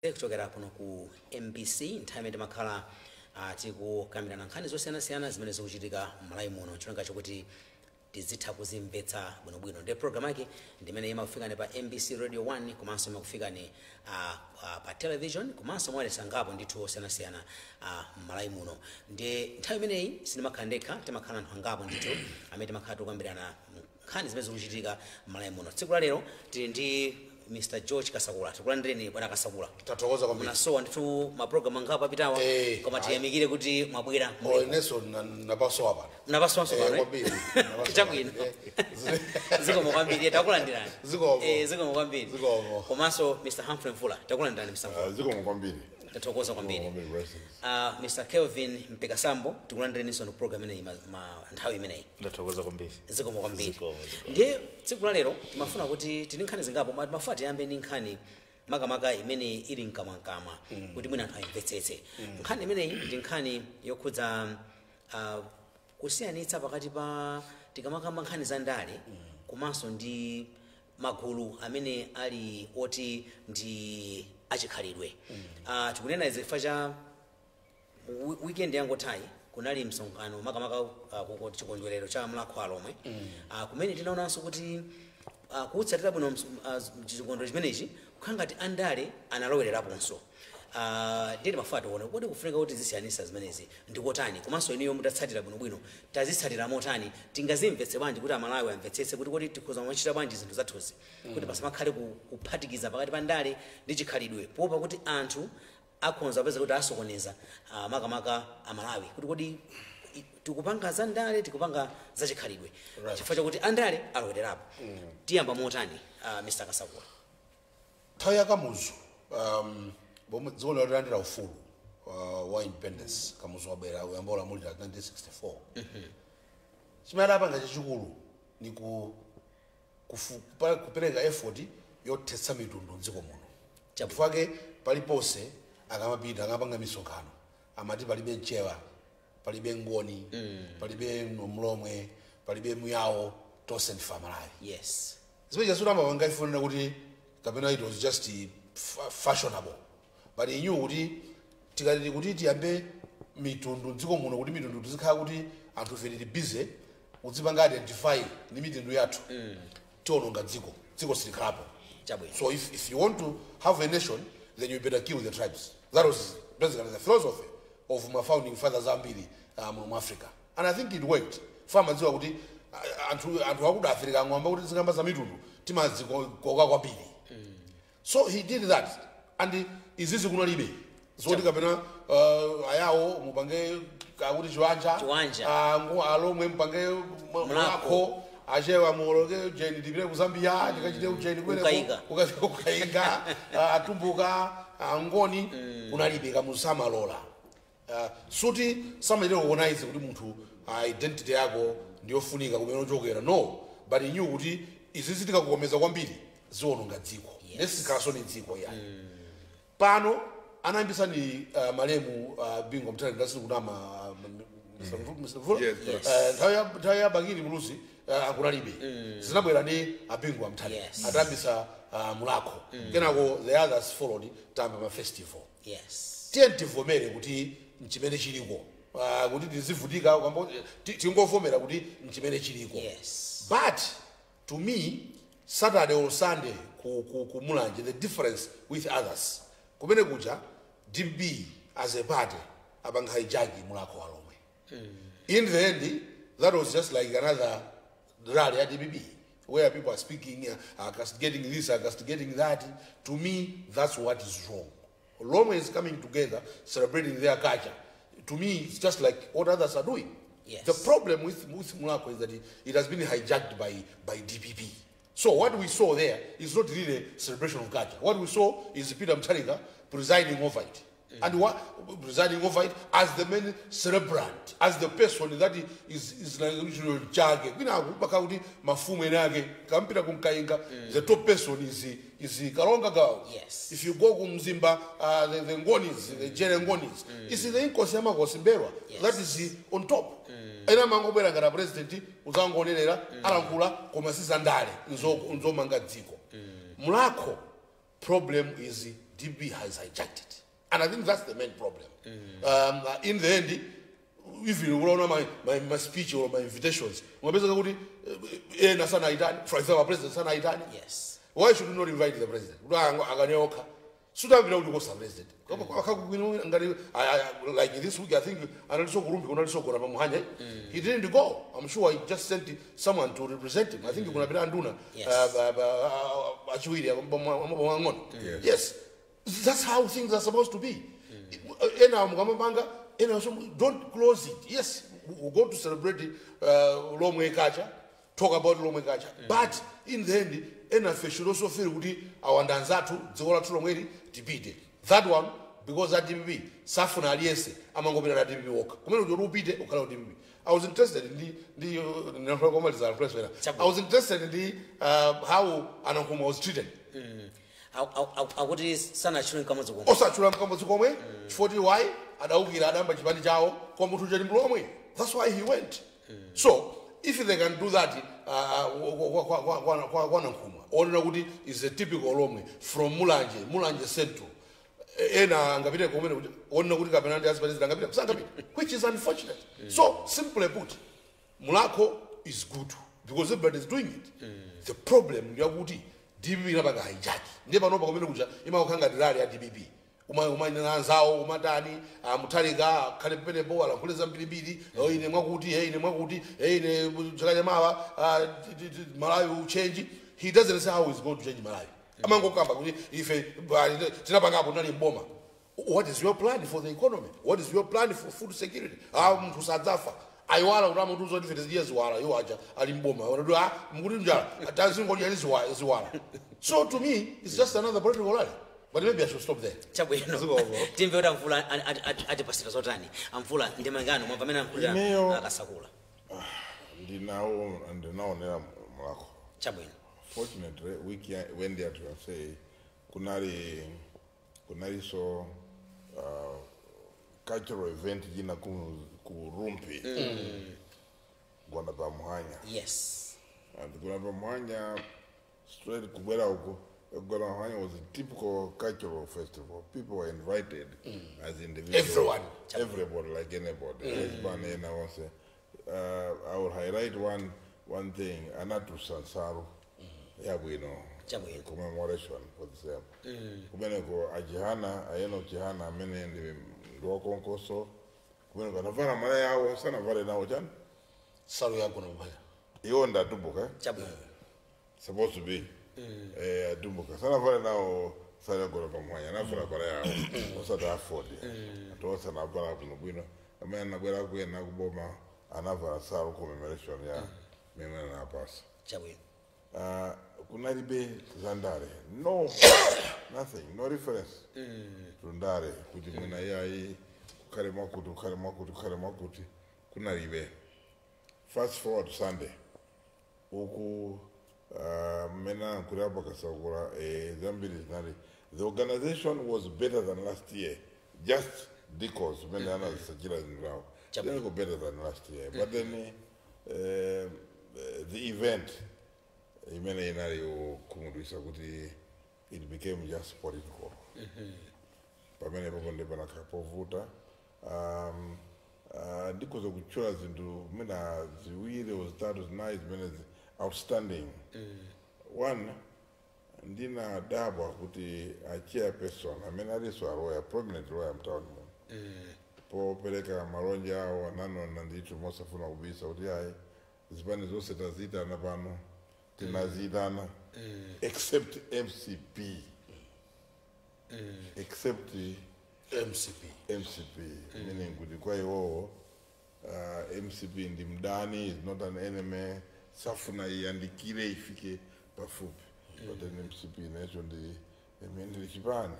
Kuchokera kuno ku MBC, nthawi imene timakhala tikukambirana nkhani zosiyanasiyana zimene zikuchitika m'Malawi muno, cholinga chokuti tizitha kuzimvetsa bwinobwino. Ndi program yake ndimene imakufikani pa MBC Radio 1, komanso imakufikani pa television, komanso mwayesangapo ndithu osiyanasiyana m'Malawi muno. Ndi nthawi imeneyi sindimakhala ndekha, timakhala anthu angapo ndithu amene timakhala tikukambirana nkhani zimene zikuchitika m'Malawi muno. Tsiku la lero tili ndi Mr George Kasakula. Tikulandireni, bwana Kasakula. Tathokoza kwambiri. Munasowa ndithu mapulogalamu angapo apitawa, koma tiyamikire kuti mwabwera. Oh, inenso napasowa pano. Munapasowanso pano, eh? Kwambiri. Napasowa. Chabwino. Zikomo kwambiri, takulandirani. Zikomo. Zikomo kwambiri. Zikomo. Komanso Mr Humphrey Mvula, takulandirani, Mr Mvula. Zikomo kwambiri. Tathokoza kwambiri. Zikomo kwambiri, blessings. Mr Kelvin Mpekasambo, tikulandireninso ndi program imeneyi nthawi imeneyi. Ndathokoza kwambiri. Zikomo kwambiri. Zikomo, zikomo. Ndiye tsiku la lero timafuna kuti tili nkhani zingapo, ma timafuna tiyambe ndi nkhani makamaka imene ili mkamwamkamwa kuti mwina anthu ayimvetsetse. Nkhani imeneyi ndi nkhani yokhudza kusiyanitsa pakati pa tikamakamba nkhani za ndale komanso ndi magulu amene ali oti ndi achikhalidwe. Tikunena izi chifukwa cha weekend yangothayi kunali msonkhano, makamaka chikondwerero cha Mlakho Alomwe, kumene tinaonanso kuti kutsatira bwino chikondwerero chimenechi kukhala ngati andale analowereraponso. Ndiye timafuna tione kodi kufunika kuti zisiyanisa zimenezi ndikotani, komanso inuyo mutatsatira bwinobwino, tazitsatira motani, tingazimvetse bwanji kuti Amalawi amvetsetse kuti kodi tikhoza machita bwanji zinthu zathuzi kuti pasamakhale kuphatikiza pakati pa ndale ndi chikhalidwe, poopa kuti anthu akhonza kupeza kuti asokoneza, makamaka Amalawi, kuti kodi tikupanga za ndale, tikupanga za chikhalidwe, chifukwa chakuti andale alowererapo. Tiyamba motani, Mr Kasakula? Nthawi ya Kamuzu, pomwe dziko linalandira ufulu wa independence, Kamuzu wabwera uyamba ulamulira 1964, chimene adapanga chachikulu ni kupereka effort yothetsa mitundu mdziko muno. Chabwino. Chifukwa paliponse akamapita, akamapanga misonkhano, amati palibe Mchewa, palibe Ngoni, palibe Mlomwe, palibe Muyawo, tonse ndife Amalawi. Zimene chasuti amapanga ifunira kuti kapena it was just fashionable, but he knew kuti tikati kuti tiyambe mitundu mdziko muno, kuti mitundu tizikhala kuti anthu ife tili busy kudzipanga identify ndi mitundu yathu, tiononga dziko, dziko silikhalapo. Chabwino. So if you want to have a nation, then you better kill the tribes. That was basically the philosophy of my founding fathers ambiri mu Africa, and I think it worked. Famadziwa kuti anthu akuda Africa ang'wamba kuti zikamba za mitundu timazikoka kwambiri. So he did that, and izizi kunalibe zoti kapena Ayawo mupange kakuti Chiwanja. Chiwanja. Alomwe mupange Mulakho. Mulakho, Achewa muoloke jeni, tipite ku Zambia tikachite ujeni. Kukayika. Kukafika Kukayika, Atumbuka, Angoni, kunalibe. Kamusamalola suti samachita kuorganize kuti munthu identity yako ndiyofunika kumene uchokera, no, but he knew kuti izizi tikakukomeza kwambiri ziwononga dziko. Nesikhalanso ni dziko yani. Pano anayambisa ni malemu Bingu Mutharika, ndasiri kunama, Mr. Mvula? Yes. Yes. Nthawi ya Bakili Muluzi akunalibe, zinabwera ndi a Bingu Mutharika. Atayambisa Mulakho, kenako the others followed, tamba ma festival. Tiye tivomere kuti nchimene chiliko, kuti tizivutika tingovomera kuti nchimene chiliko. But to me, Saturday or Sunday ku Mulanje, the difference with others, kumene kuja DPP as a party apanga hijack Mulakho Walomwe. In the end, that was just like another rally at DPP where people are speaking, are castigating this, are castigating that. To me, that's what is wrong. Lomwe is coming together, celebrating their culture. To me, it's just like what others are doing. The problem with Mulakho is that it has been hijacked by DPP. So what we saw there is not really a celebration of culture. What we saw is Peter Mutharika presiding over it. And what presiding over it as the main celebrant, as the person that is like chake. Kwina kupaka kuti mafumu ene ake kampita kumkayinga, the top person is Kalonga Gawa. If you go kumzimba, the Ngonis, the Jere Ngonis, it's the Inkosi Yamakosi Mbelwa. That is on top. Ena mangobwera ngati president uzangonerera alankhula, koma sizandale nzomanga dziko. Mulakho problem is DP has hijacked it. And I think that's the main problem. In the end, even unaona my speech or my invitations, umapeza kuti ena sanaitani, for example, president sanaitani. Yes. Why should you not invite the president? Akanyoka. Sutambira kuti kosa president. Ngati like this week, I think analiso ku Rumphi, kunaliso gona pamuhanya. He didn't go. I'm sure he just sent someone to represent him. I think kunapita anduna achiwiri amabomang'ono. Yes. That's how things are supposed to be. Ena mukamapanga, ena don't close it. Yes, we go to celebrate Lomwe culture, talk about Lomwe culture. But in the end, ena should also feel kuti awanda anzathu dziko lathu lomweli tipite. That one, because that DPP safuna aliyense amangopita na DPP wokha. Kumene kuti upite ukhala ku DPP. I was interested in the I was interested in the how Anankhumwa was treated. Akuti sanatchule mkamodzi komwe. Osatchula mkamodzi komwe. Chifukwa why adaukira adamba chipani chawo kwa munthu uja ndi mlomwe. That's why he went. So if they can do that kwa Nankhumwa, onena kuti is a typical lomwe from Mulanje Central. Ena angapite kumene kuti onena kuti kapena ndi azipatizira angapite sangapite, which is unfortunate. So simply put, Mulako is good because everybody is doing it. The problem ndi yakuti DPP inapanga hijack. Ndiye panopa kumene kuja imakhala ngati rally ya DPP. Umayina anzawo umatani Mutharika khale pamenepo alankhule zambirimbiri, ine mwakuti, ine mwakuti, ine chaka chamawa Malawi change. He doesn't say how he's going to change Malawi. Amangokamba kuti ife tinapangapo nali mboma. What is your plan for the economy? What is your plan for food security? Munthu sadzafa. Ayiwala kuti amunthu uzoti ife tiziye ziwala, iwo aja ali mboma. Wanati mukuti njala, tazingodya ziwala. So to me, it's just another political rally. But maybe I should stop there. Chabwino. Timve kuti Amvula atipasira zotani. Amvula ndi mangano mwamva amene amvula akasakula. Ndinaonera Mulako. Chabwino. Fortunately, week when they to say kunali so cultural event jina ku Rumphi. Gona pamuhanya. Yes. And gona pamuhanya straight kubwera uko. Gona Pamuhanya was a typical cultural festival. People were invited as individuals. Everyone. Everybody, like anybody. I will highlight one thing. Anatu Sansaru. Yeah, we know. Commemoration for the same. Kumeneko ajihana, ayeno jihana amene ndi ndwakonkoso. Kumeneko anavala mala yawo sana vale nawo chani. Salu yako na mbaya. Iyo ndatumbuka. Chabwino. Supposed to be. Dumbuka. Sana vale nawo salu yako na pamuhanya. Anavala mala yawo. Osati afford. Atosa na vala kuno bwino. Amene anabwera kuyena kuboma anavala salu commemoration ya meme na pasa. Chabwino. Kunalibe zandare. No, nothing, no reference to ndare. Kuti mwina yayi kukhale mwakuti kunalibe. Fast forward Sunday. Uku mena kulapa kasakula zambiri zinali. The organization was better than last year just because mena anazisajila zindrawo. They go better than last year. But then the event imene inali kumudwisa kuti it became just political. Pamene popo ndipo nakapovuta. Ndikoza kuchula zinthu mena ziwiri or zitatu zinayi zimene outstanding. One, ndinadabwa kuti a chairperson amene alinso a lawyer, prominent lawyer mtown muno. Popereka malonje awo ananona ndithu mosafuna kubisa kuti ayi zipani zonse taziyitana pano. Tinazidana, except MCP. Except MCP. MCP, meaning kuti kwa iwowo MCP ndi mdani, is not an enemy. Safuna iyandikire ifike pafupi. But then MCP nacho ndi ndi chipani.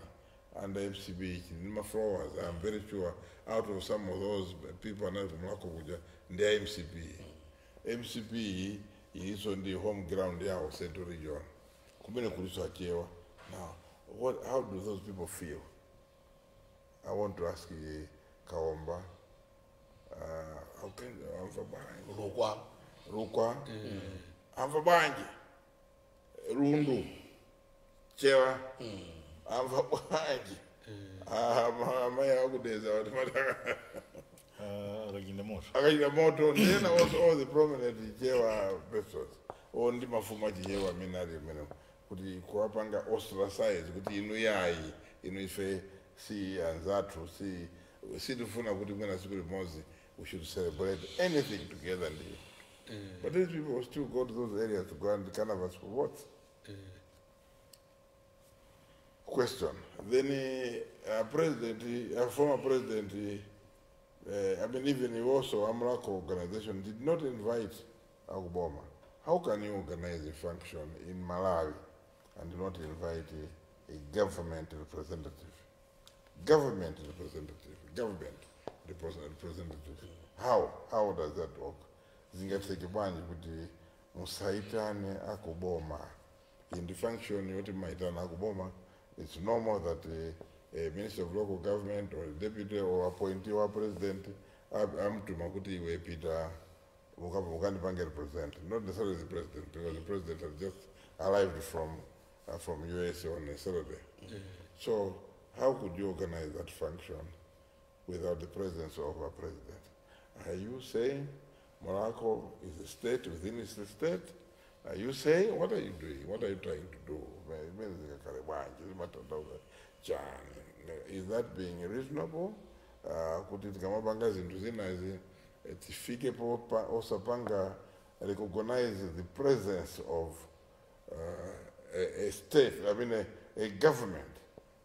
And the MCP ndi ma followers. I'm very sure out of some of those people anali kumulako kuja ndi MCP. MCP is on the home ground yawo Central Region. Kumene kuliso achewa. Now, how do those people feel? I want to ask you, Kaomba. How can Rukwa. Rukwa. Amva banji. Rundu. Chewa. Amva bwanji amayi akudeza kuti mataka Akachinda moto. Akachita moto. Then also all the prominent Chewa persons o ndi mafumu achichewa amene ali mmene kuti kuwapanga ostracize kuti inu yayi, inu ife si anzathu, si sitifuna kuti mwina siku limodzi we should celebrate anything together ndi. But these people still go to those areas to go and canvas for votes. Question then, president, former president, I mean, even he also, a Mulhako organization did not invite akuboma. How can you organize a function in Malawi and not invite a government representative? Government representative, government representative. How? How does that work? Zingatheke bwanji kuti musaitane akuboma in the function yoti maitana akuboma? It's normal that a minister of local government or a deputy or appointee wa president amtuma kuti iwe pita ukandipange represent, not necessarily the president, because the president has just arrived from US on a Saturday. So how could you organize that function without the presence of a president? Are you saying Mulhako is a state within its state? Are you saying, what are you doing? What are you trying to do? Chani. Is that being reasonable? Kuti tikamapanga zinthu zinazi tifike po osapanga recognize the presence of a state, I mean a government.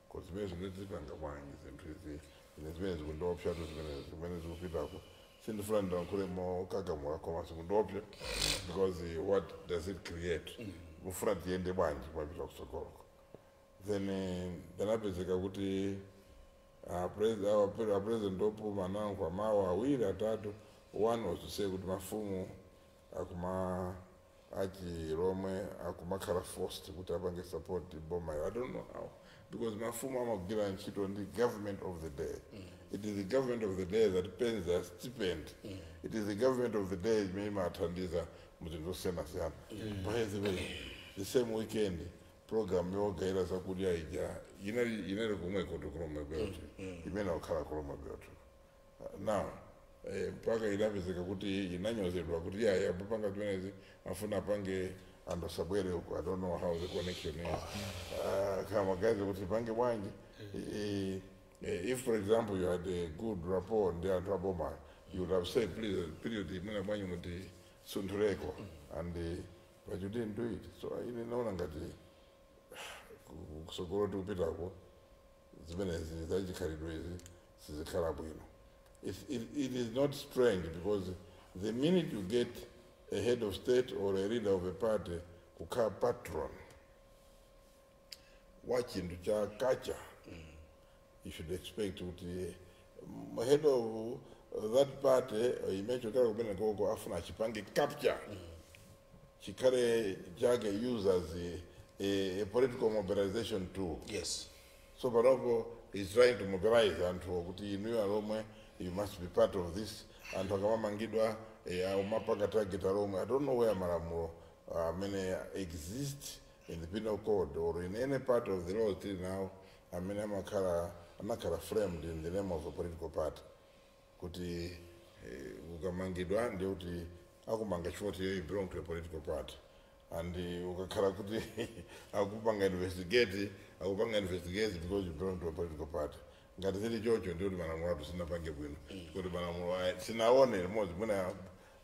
Because zimene zinotipanga bwanji zinthu izi, ine zimene zikundiopsatu, zimene zimene zikupitako sindifuna ndilankhule mokagamula koma zikundiopsa, because what does it create? Mufuna tiyende bwanji kumapita kutsogoloko? Then panapezeka kuti president opuma anayankhula mawu awiri atatu. One was to say kuti mafumu akuma achilomwe akumakhala forced kuti apange support boma. I don't know how, because mafumu amagwira ntchito ndi government of the day. It is the government of the day that pays their stipend. It is the government of the day imene imathandiza muzinthu zosiyanasiyana. By the way, the same weekend program yogayira zakudya ija inali kumweko ku Lomwe Belt, imene akukhala ku Lomwe Belt. Now mpaka inapezeka kuti inanyozedwa kuti yaya apapanga zimenezi afuna apange anthu asabwere uko. I don't know how the connection is. Kama guys kuti pange bwanji. If for example you had a good rapport ndi anthu aboma, you would have said, "Please, period imene bwanji muti sunthuleko," and but you didn't do it. So ine naona ngati kusogolo tikupitako zimenezi zachikhalidwe izi sizikhala bwino. It is not strange, because the minute you get a head of state or a leader of a party kukhala patron wa chinthu cha culture, you should expect kuti head of that party imene chokhala kumene koko afuna achipange capture chikhale chake, use as a political mobilization tool. So panopo is trying to mobilize anthu kuti inuyo alomwe, you must be part of this. Anthu akamamangidwa umapanga target alomwe. I don't know where malamulo amene exist in the penal code or in any part of the law till now amene amakhala anakhala framed in the name of a political party kuti ukamangidwa ndiye kuti akumanga chifukwa you belong to a political party, and ukakhala kuti akupanga investigate, akupanga investigate because you belong to a political party. Ngati zili chocho ndiye kuti malamulo athu sinapange bwino, kuti malamulo aya sinaone limodzi. Mwina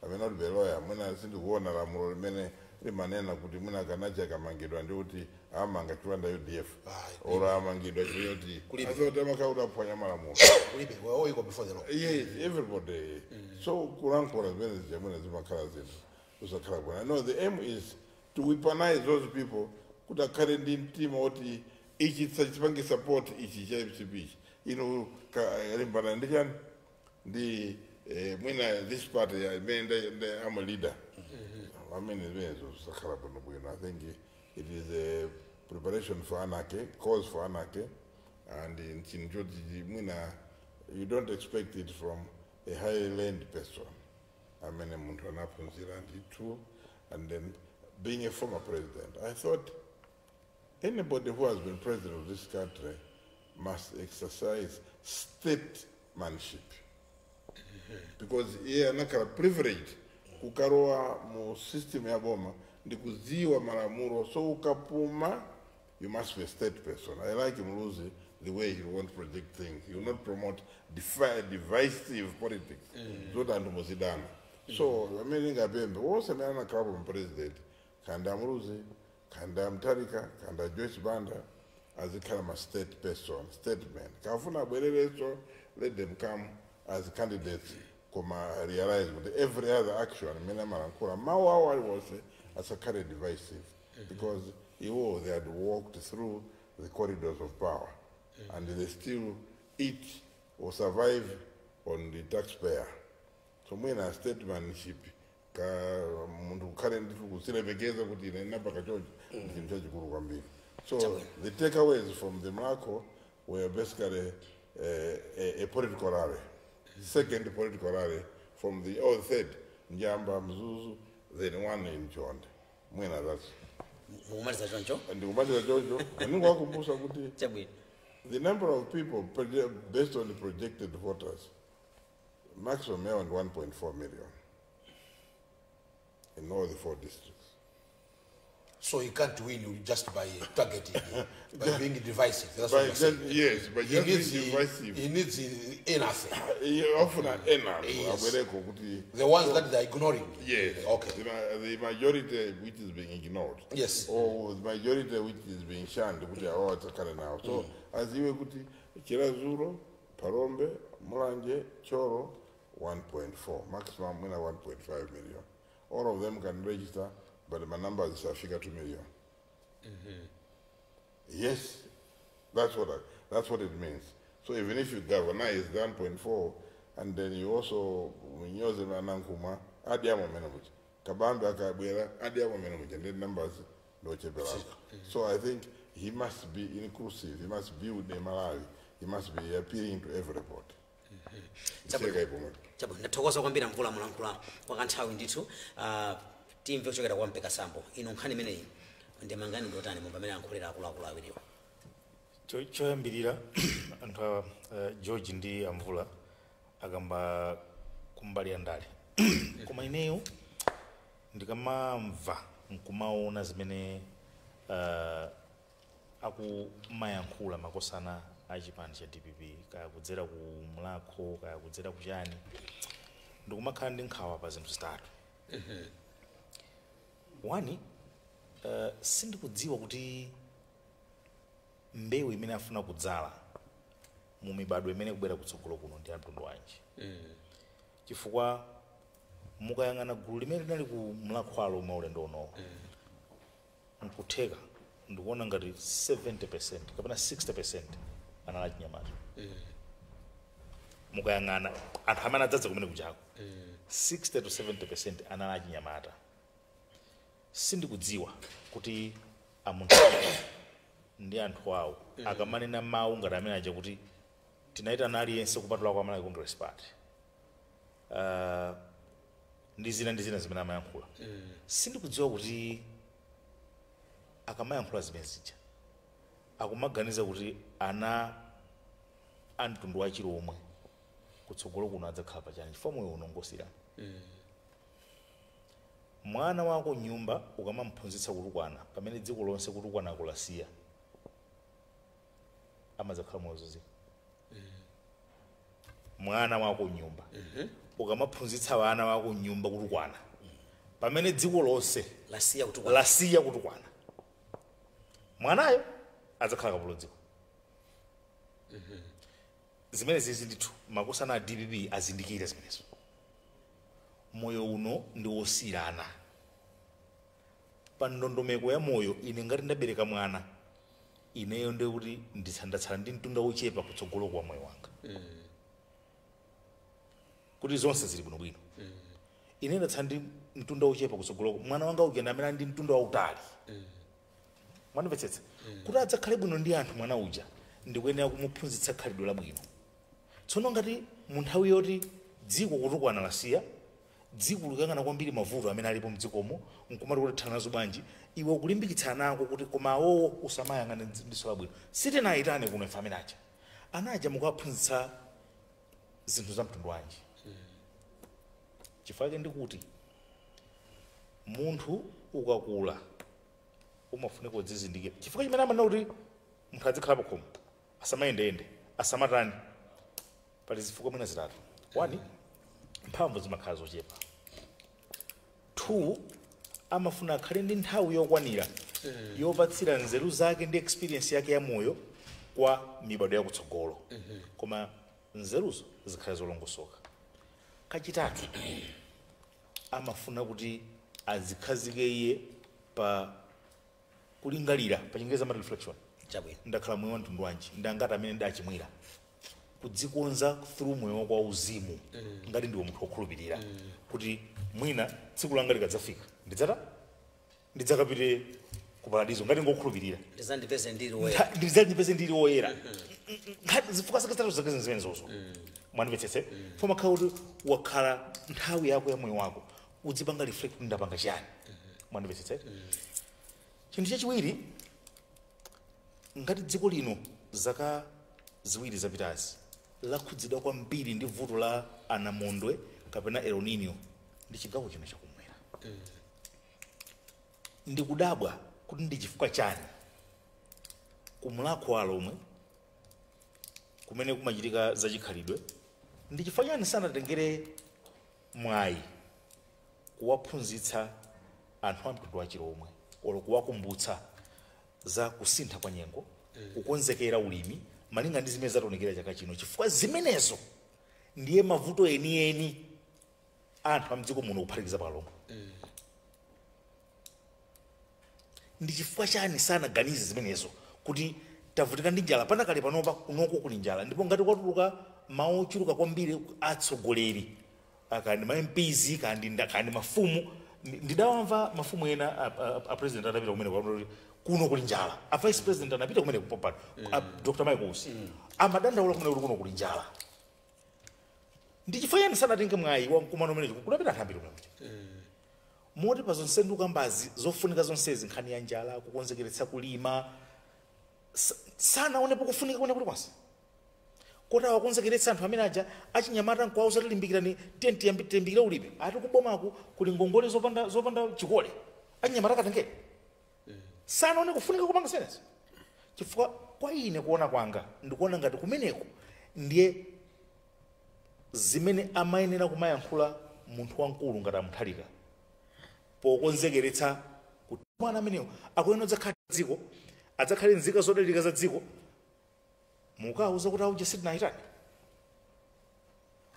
amene kuti beloya mwina sindikuona lamulo limene limanena kuti mwina akanachi akamangidwa ndi kuti amanga chifukwa nda UDF Ayi, or amangidwa chifukwa kuti Kulibe. Asoti amakhala kuti aphwanya malamulo. Kulibe. We're all equal before the law. Yes, everybody. So kulankhula zimene zija mwina zimakhala zinthu kusakhala bwino. No, the aim is to weaponize those people kuti akhale ndi mtima woti ichi tisachipange support, ichi cha MCP ichi ino limbana ndi chani ndi mwina this party imene I'm a leader. I mean, zimenezo zisakhala bwino bwino. I think it is a preparation for anarchy, cause for anarchy, and in chinthu choti mwina you don't expect it from a high learned person amene munthu anaphunzira ndithu, and then being a former president. I thought Anybody who has been president of this country must exercise statesmanship, because iye anakhala privileged kukalowa mu system ya boma ndikudziwa malamulo. So ukapuma, you must be a state person. I like Muluzi, the way he won't project things. He will not promote divisive politics zoti anthu muzidana. So amene ngapembe wonse amene anakhalapo president, kanda Muluzi, kanda Mutharika, kanda Joyce Banda, azikhala ma state person, stateman. Kafuna abwererenso, let them come as candidates, koma realize kuti every other action imene amalankhula, mawu awo aliwonse asakhale divisive, because iwo, they had walked through the corridors of power and they still eat or survive on the taxpayer. So mwina statesmanship, ka munthu kukhale ndithu kuzilemekeza kuti ine ndinapaka chonchi, ndi chinthu chachikulu kwambiri. So the takeaways from the Mulhako were basically a political rally, second political rally from the, oh, third, Njamba, Mzuzu, then one in Chonde. Mwina that's Mukumaliza choncho? Ndikumaliza choncho. Ndingowakumbutsa kuti Chabwino. the number of people based on the projected voters, maximum around 1.4 million in all the four districts. So he can't win just by targeting, by being divisive. That's By what you're saying. just, yes, by He just needs being divisive. He needs the enough. Often enough. Yes. Abwereko kuti The ones that they're ignoring. Yes. Okay. The majority which is being ignored. Yes. Or the majority which is being shunned kuti awa atsakale nawo. So aziwe kuti Chiradzulu, Phalombe, Mulanje, Thyolo, 1.4, maximum mwina 1.5 million. All of them can register, but my numbers afika 2 million. Yes, that's what it means. So even if you galvanize the 1.4, and then you also munyoze a Nankhumwa, adyamo mene muja. Kabambe akabwera, adyamo mene muja, and then numbers ndocheperapo. So I think he must be inclusive. He must build a Malawi. He must be appealing to everybody. Cheka ipo. Chabwino, ndathokoza kwambiri Mvula, mulankhula kwa kanthawi ndithu. Timve kuchokera kwa Mpeka Sambo. Ino nkhani imeneyi ndemangani ndotani mu pamene ankhulira akuluakulu awiriwo? Choyambirira, anthu a George ndi Amvula akamba kumbali ya ndale, koma ineyo ndikamamva nkumaona zimene akumayankhula makosana a chipani cha DPP, kaya kudzera ku Mulhako, kaya kudzera kuchani, ndikumakhala ndi nkhawa pa zinthu zitatu. One, sindikudziwa kuti mbewu imene afuna kudzala mu mibadwo imene kubwera kutsogolo kuno ndi amtundu wanji, chifukwa mukayang'ana gulu limene linali ku Mulhakhwalo maulendo unowo, nkutheka ndikuona ngati 70% kapena 60% anali achinyamata. Mukayang'ana anthu amene adzadza kumene kuchako, 60 to 70% anali achinyamata. Sindikudziwa kuti amunthu ndi anthu awo akamanena mawu ngati amene aja kuti tinayitana aliyense kupatula kwa Malawi Congress Party, ndi zina ndi zina zimene amayankhula, sindikudziwa kuti akamayankhula zimene zija akumaganiza kuti ana a mtundu wa Chilomwe kutsogolo kuno adzakhala pachani, chifukwa moyo uno ngosiyana. Mwana wako nyumba ukamamphunzitsa kutukwana pamene dziko lonse kutukwana kulasiya, amadzakhala mozunzika. Mwana wako nyumba, ukamaphunzitsa vana wako nyumba kutukwana pamene dziko lonse lasiya kutukwana, lasiya kutukwana, mwanayo adzakhala kapolo dziko. Zimene zizi ndithu makosana a DPP azindikire zimenezo. Moyo uno ndi wosiyana. Pa ndondomeko ya moyo, ine ngati ndabereka mwana, ineyo ndiye kuti ndatsala ndi mtunda wochepa kutsogolo kwa moyo wanga kuti zonse zili bwinobwino. Ine ndatsala ndi mtunda wochepa kutsogolo, mwana wanga uja amene ali ndi mtunda wautali. Mwandimvetsetsa? Kuti adzakhale bwino ndi anthu mwana uja, ndikuyenera kumuphunzitsa khalidwe labwino. Tsono ngati mu nthawi yoti dziko kutukwana lasiya, Dziko likuyang'ana kwambiri mavuto amene alipo mdzikomo, nkumati kuti thana nazo bwanji. Iwe ukulimbikitsa ana ako kuti koma awowo usamayang'ane diso labwino. Sitinayitane kuno ife amene aja. Ana aja mukuwaphunzitsa zinthu za mtundu wanji? Chifukwa ndikuti munthu ukakula umafunika kudzizindikira. Chifukwa chimene amanena kuti munthu adzikhala pakhomo, asamayendeyende, asamatani, pali zifukwa mwina zitatu. 1, mphamvu zimakhala zochepa. 2, amafuna akhale ndi nthawi yokwanira yopatsira nzeru zake ndi experience yake ya moyo kwa mibado yakutsogolo, koma nzeruzo zikhale zolongosoka. Kachitatu, amafuna kuti azikhazike iye pa kulingalira, pa Chingerezi amati reflection. Chabwino. Ndakhala moyo wa mtundu wanji? Ndangati amene ndachimwira, kudzikonza through moyo wako wa uzimu, ngati ndiwe munthu wokhulupirira kuti mwina tsiku langa likadzafika ndidzakapite ku paradizo, ngati ngokhulupirira, ndizandipeze ndili woyera. Ndizandipeze ndili woyera. Zifukwa zake zitatu zake zimene zozo, mwandimvetsetse? Foma khala kuti wakhala nthawi yako ya moyo wako, udzipanga reflect kuti ndapanga chiyani. Mwandimvetsetse? Chinthu chachiwiri, ngati dziko lino zaka 2 zapitazi lakhudzidwa kwambiri ndi vuto la anamondwe kapena El Nino, ndi chigawo chino chakumwera, ndikudabwa kuti ndi chifukwa chani kumulakho alomwe kumene kumachitika zachikhalidwe, ndi chifukwa chani sanatengere mwayi kuwaphunzitsa anthu a mtundu wachilomwe olo kuwakumbutsa za kusintha kwa nyengo, kukonzekera ulimi malinga ndi zimene zationekera chaka chino, chifukwa zimenezo ndiye mavuto enieni anthu a mdziko muno kuphatikiza palomwe. Ndi chifukwa chani sanaganize zimenezo kuti tavutika ndi njala panakale panopa kunoko kuli njala, ndipo ngati kwatuluka mawu ochuluka kwambiri atsogoleri kandi ma MPs kandi mafumu, ndidawamva mafumu ena a president adapita kumene kuti kuno kuli njala, a vice president anapita kumene popano, Dr. Michael Usi amadandaula kumene kuti kuno kuli njala. Ndi chifukwa chani sanatenge mwayi wa mkumano umene kunapita anthu ambiri kumene kuja? Moti pa zonse ndikukambazi zofunika zonsezi, nkhani ya njala, kukonzekeretsa kulima, sanaonepo kufunika kuone kuti kwanse koti awakonzekeretsa anthu amene aja achinyamata nkuwauza tilimbikirani, tiye tiyambikire ulimi, ati kubomaku kuli ngongole zopanda chikole, achinyamata akatengere. Sanaone kufunika kupanga zimenezo. Chifukwa kwa ine kuona kwanga ndikuona ngati kumeneko ndiye zimene amayenera kumayankhula munthu wamkulu ngati amuthalika pokonzekeretsa kuti mwana amenewo akuyenera adzakhala dziko, adzakhale nzika zodalirika za dziko. Mukauza kuti auje sitinayitani,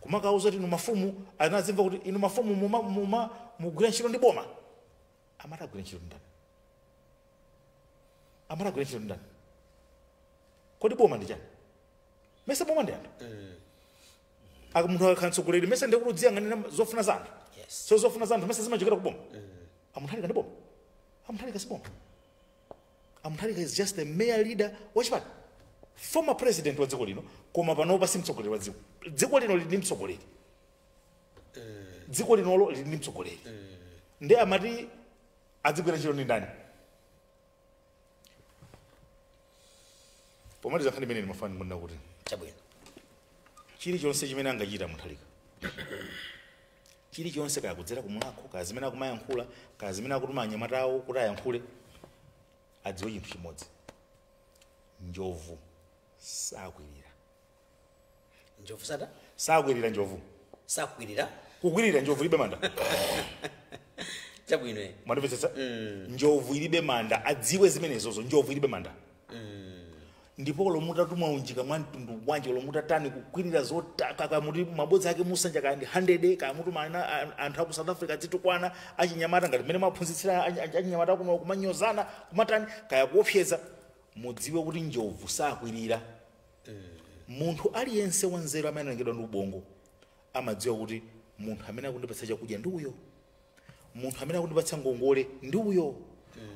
kumakauza kuti inu mafumu anazimva kuti inu mafumu mugwira ntchito ndi boma. Amati agwira ntchito ndi ndani? Amati agwira ntchito ndi ndani? Kodi boma ndi chani? Mese boma ndi anthu. Aka munthu akakhala mtsogoleri, mese ndikuti udziyang'anira zofuna za anthu. So zofuna za anthu mese zimachokera ku boma. Amuthalika ndi boma? Amuthalika si boma. Amuthalika is just a mere leader wachipani, former president wa dziko lino, koma panopa si mtsogoleri wa dziko. Dziko lino lili ndi mtsogoleri, dziko linolo lili ndi mtsogoleri, ndi amati adzigwira ntchito ndi ndani? Pomaliza nkhani imene ndimafuna ndikunena kuti Chabwino. chilichonse chimene angachita Mutharika, chilichonse, kaya kudzera kumulakho, kaya zimene akumayankhula, kaya zimene akutuma anyamata awo kuti ayankhule, adziwe chinthu chimodzi: njovu sakwirira. Njovu sata? Sakwirira njovu. Sakwirira? Kukwirira, njovu ilibe manda. Chabwino. Mwandimvetsetsa? Njovu ilibe manda, adziwe zimenezozo. Njovu ilibe manda. Ndipo lomutatuma unjika mwa mtundu wanji, lomutatani kukwirira zotaka, kamuti mabodza ake musanja kaya ndi 100, kaya mutuma anthu aku South Africa adzitukwana achinyamata ngati mmene maphunzitsira achinyamata kuno kumanyozana kumatani, kaya kuopseza, mudziwe kuti njovu sakwirira. Munthu aliyense wanzeru amene analengedwa ndi ubongo amadziwa kuti munthu amene akundipatsa chakudya ndi uyo, munthu amene akundipatsa ngongole ndi uyo,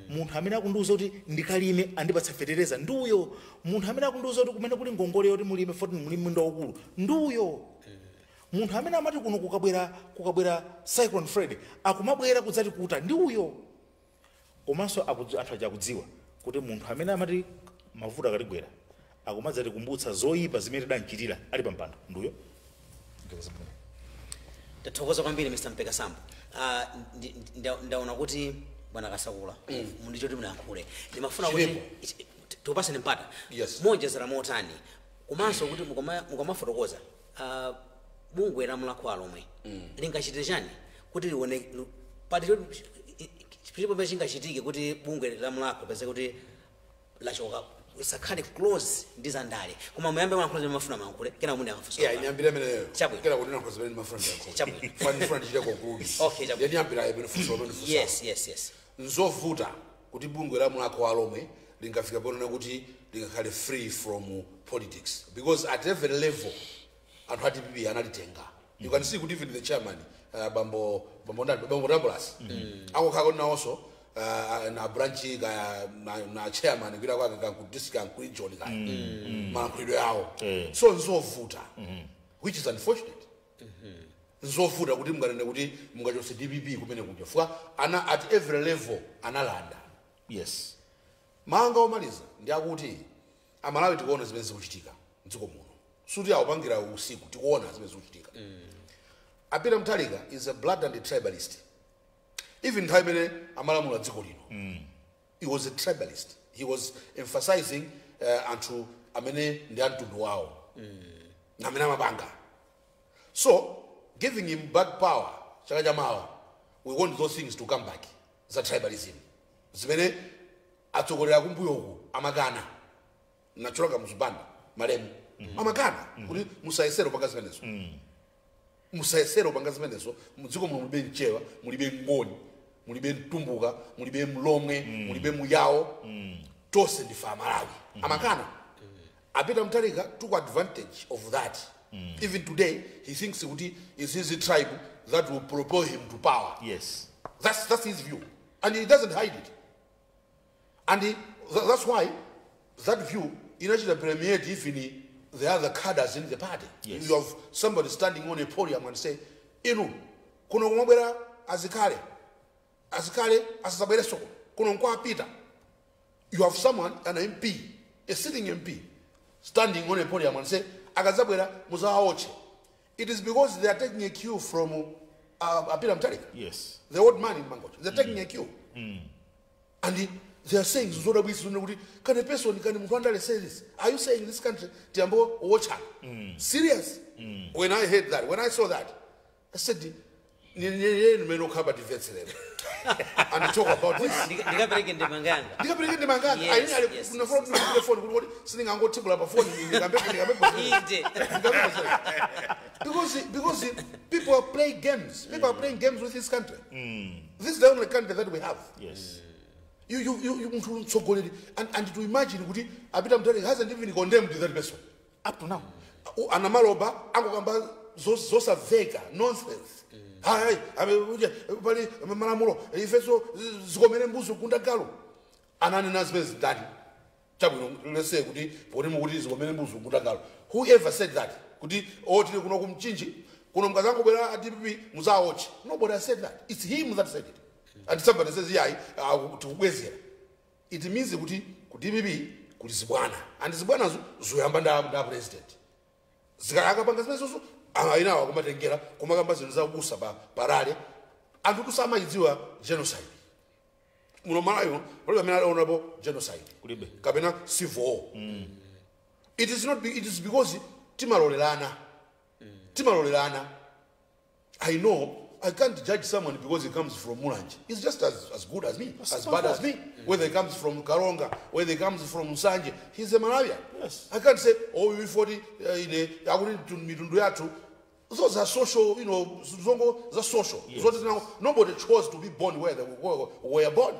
munthu amene akundiuza kuti ndikalime andipatsa fetereza ndi uyo, munthu amene akundiuza kuti kumene kuli ngongole yoti mulime foti mulime munda waukulu ndi uyo, Munthu amene amati kuno kukabwera Cyclone Freddy akumabwera kudzati kuta ndi uyo. Komanso anthu aja akudziwa kuti munthu amene amati mavuto akatigwera akumadzati kumbutsa zoyipa zimene tidanchitira ali pa mpando nduyo. Tathokoza kwambiri, Mr Mpeka Sambo. Ndaona kuti bwana Kasakula mundichoti munayankhule, ndimafuna kuti tikupaseni mpata. Yes. Monjezera motani, komanso kuti mukamafotokoza, bungwe la Mulhako lomwe lingachite chani kuti lione pati chilipo chingachitike kuti bungwe la Mulhako peze kuti lachoka, sakhale close ndi zandale? Koma muyambe mwayankhula zimene mafuna muyankhule, kena muni akafunsa. Yeah, inyambira imeneyo. Chabwino. Kera kuti nankhoza zimene ndimafuna ndiyankhule. Chabwino. Funa ndifuna ndichite conclude. Okay, chabwino. Ndiyambira imene funso lomwe ndifunsa. Yes. Nzovuta kuti bungwe la Mulhako wa Alomwe lingafika ponena kuti lingakhale free from politics, because at every level anthu a DPP analitenga. You can see kuti even the chairman, bambo ndani, bambo Tambulas, akukhala kuti nawonso na branch kaya na chairman kwira kwake ka ku district, ka ku region, kaya malankhulidwe yawo. So nzovuta, which is unfortunate. Nzovuta kuti munganene kuti mungachotse DPP kumene kuja fuka ana at every level analanda. Manga omaliza ndi akuti Amalawi tikuona zimene zikuchitika mdziko muno, suti akupangira usiku, tikuona zimene zikuchitika. A Peter Mutharika is a blood and a tribalist. Even nthawi imene amalamula dziko lino, he was a tribalist. He was emphasizing anthu amene ndi amtundu wawo amene amapanga. So giving him back power chaka chamawa, we want those things to come back, za tribalism zimene atsogoleri akumbuyoku amakana. Nacholoka muzipanda malemu amakana kuti musayesere upanga zimenezo, musayesere upanga zimenezo. Mudziko muno mulibe Mchewa, mulibe Ngoni, mulibe Mtumbuka, mulibe Mlomwe, mulibe Muyawo, tonse ndife Amalawi. Amakana. A Peter Mutharika took advantage of that. Even today he thinks kuti it's his tribe that will propel him to power. That's his view. And he doesn't hide it. And that's why that view inachita permeate even the other cadres in the party. You have somebody standing on a podium and say, "Inu, kuno kumabwera azikale. Azikale, asasabwere soko. Kuno nkwapita." You have someone, an MP, a sitting MP, standing on a podium and say, "Akazabwera muzawaoche." It is because they are taking a cue from a Peter Mutharika, the old man in Mangochi. They're taking a cue. And they are saying, zodabwitsa zone kuti can a person, can munthu andale say this? Are you saying this country tiyambo watcha? Serious. When I heard that, when I saw that, I said, "Nimene okhaba timvetserera and talk about this." Ndikapereke ndemanga. Ndikapereke ndemanga. Ndinafuna kuti ndipite phone kuti sindingangothibula pa phone, ndikambe Inde. because people are playing games. People are playing games with this country. This is the only country that we have. You munthu mtsogoleri and to imagine kuti a Peter Mutharika hasn't even condemned that person up to now. Anamaloba angokamba zosamveka, nonsense. Hayi, pali malamulo, ifeso zikomere mbuzi kunda galu. Ananena zimene zidani? Chabwino, let's say kuti poti mukuti zikomere mbuzi kunda galu, whoever said that kuti o tili kuno kumchinji kuno mukazangobwera a DPP muzawoche? Nobody has said that. It's him that said it, and somebody says, "Yayi, tikubwezera." It means kuti ku DPP kuti zibwana, and zibwanazo zoyamba nda president zikakapanga zimenezozo, ayinawo akumatengera kumakamba zinthu zakubusa pa parale. Anthu tusamayidziwa genocide muno Malawi. Palibe amene adaonapo genocide. Kulibe. Kapena civil war. It is not it is because timalolerana, timalolerana. I know I can't judge someone because he comes from Mulanje. He's just as good as me, as bad as me. Whether he comes from Karonga, whether he comes from Nsanje, he's a Malawian. I can't say, "Oh, you 40, ine, akuti mitundu yathu." Those are social, zongo, the social. Zote nobody chose to be born where they were born.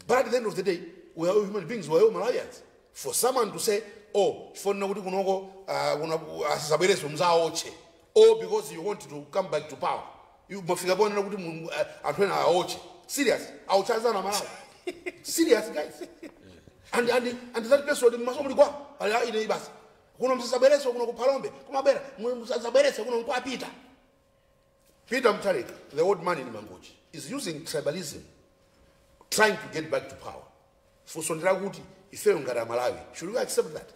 But at the end of the day, we are all human beings, we are all Malawians. For someone to say, "Oh, chifukwa kuti kunoko kuna asisabwereso mzaoche," or because you want to come back to power, you mafika pona kuti anthu ena aoche. Serious, auchazana Malawi. Serious, guys. And that person maso muli kwa, ali ine basi. Kuno msasabwerese kuno kuphalombe, kumabera msasabwerese kuno nkwapita. Peter Mutharika, the old man in Mangochi, is using tribalism, trying to get back to power. Funso ndirakuti ifeyo ngati Amalawi, should we accept that?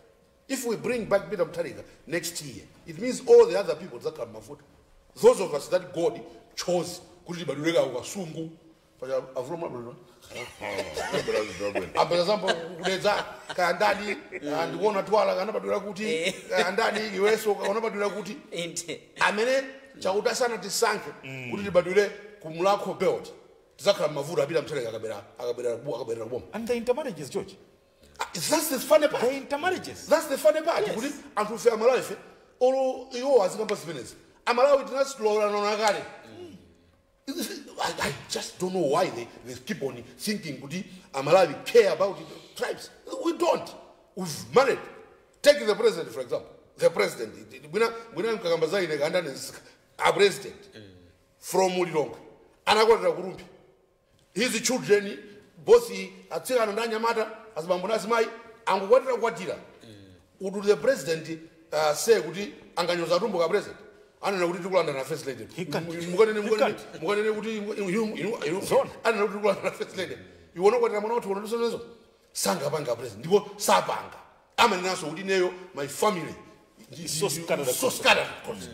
If we bring back Peter Mutharika next year, it means all the other people tidzakhala mavuto. Those of us that God chose kuti tibadwire kasungu, paja avulo mabadwire. Apeza zambo kudedza kayandani ndikuona twala kanabadwira kuti kayandani iweso kanabadwira kuti Inde. Amene chakuti sana tisankhe kuti tibadwire kumulakho belt tidzakhala mavuto apita Mutharika akabera akabera akabera kuboma. And the intermarriages, George. That's the funny part. The intermarriages. That's the funny part. Yes. Kuti anthu ife Amalawi ife olo iwo azikamba zimenezi. Amalawi tinazilowera kale. I just don't know why they keep on thinking kuti Amalawi care about the tribes. We don't. We've married. Take the president, for example. The president. Mwina mkakamba zaine kandani a president from Lilongwe. Anakwatira ku Rumphi. His children, both atsikana ndi anyamata, azibambo ndi azimayi, angokwatira kukwatira. Would the president say kuti anganyoza tumbuka president? Anena kuti tikulanda na first lady. He can't. Mukanene He mukanene can't. mukanene kuti you Zona. anena kuti tikulanda na first lady. Iwona kwatira mwana wathu unotosonezo. Sangapanga president. Ndipo sapanga. Amanenanso kuti ineyo my family Is so scattered so across. scattered across.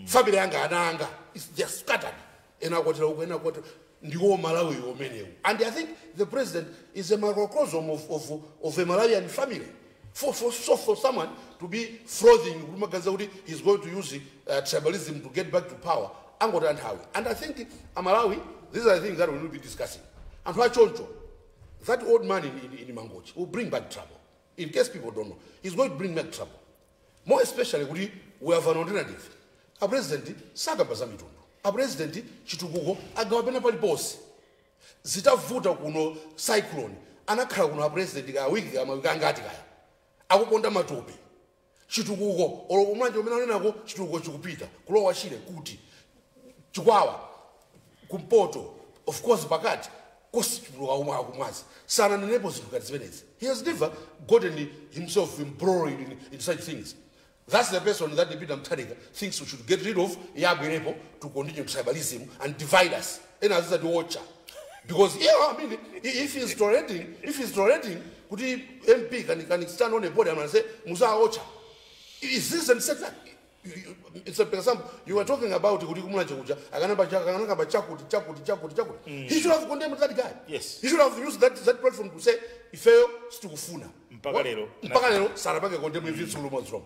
Family yanga ana anga is just scattered. Ena akwatira uko ena akwatira ndiwo Malawi umenewu. And I think the president is a microcosm of a Malawian family. For someone to be frothing kumagaza kuti he's going to use tribalism to get back to power, angoti anthawi. And I think Amalawi, these are the things that we will be discussing. Anthu achoncho, that old man in Mangochi will bring back trouble. In case people don't know, he's going to bring back trouble. More especially kuti we have an alternative. A president sakamba za mitundu. A president chitukuko agawa pena paliponse. Zitavuta kuno cyclone, anakhala kuno a president ka wiki kama wiki angati kaya. Akuponda matope. Chitukuko olo kumanje umene anenako chitukuko chikupita kulowa Chile kuti Chikwawa kumpoto of course pakati kosichuluka umwe akumwazi sananenepo zinthu ngati zimenezi. He has never gotten himself embroiled in such things. That's the person that Peter Mutharika thinks we should get rid of yabwerepo to continue tribalism and divide us. Ena azizati watcha because yeah, I mean, if he's tolerating kuti MP can stand on a podium and say musaocha. Is this and said that? It's a example. You were talking about kuti kumulanje kuja akanamba akanamba chakuti chakuti chakuti chakuti. He should have condemned that guy. Yes. He should have used that platform to say ifeyo sitikufuna. Mpaka lero. Mpaka lero sanapange condemn even Solomon Zrom.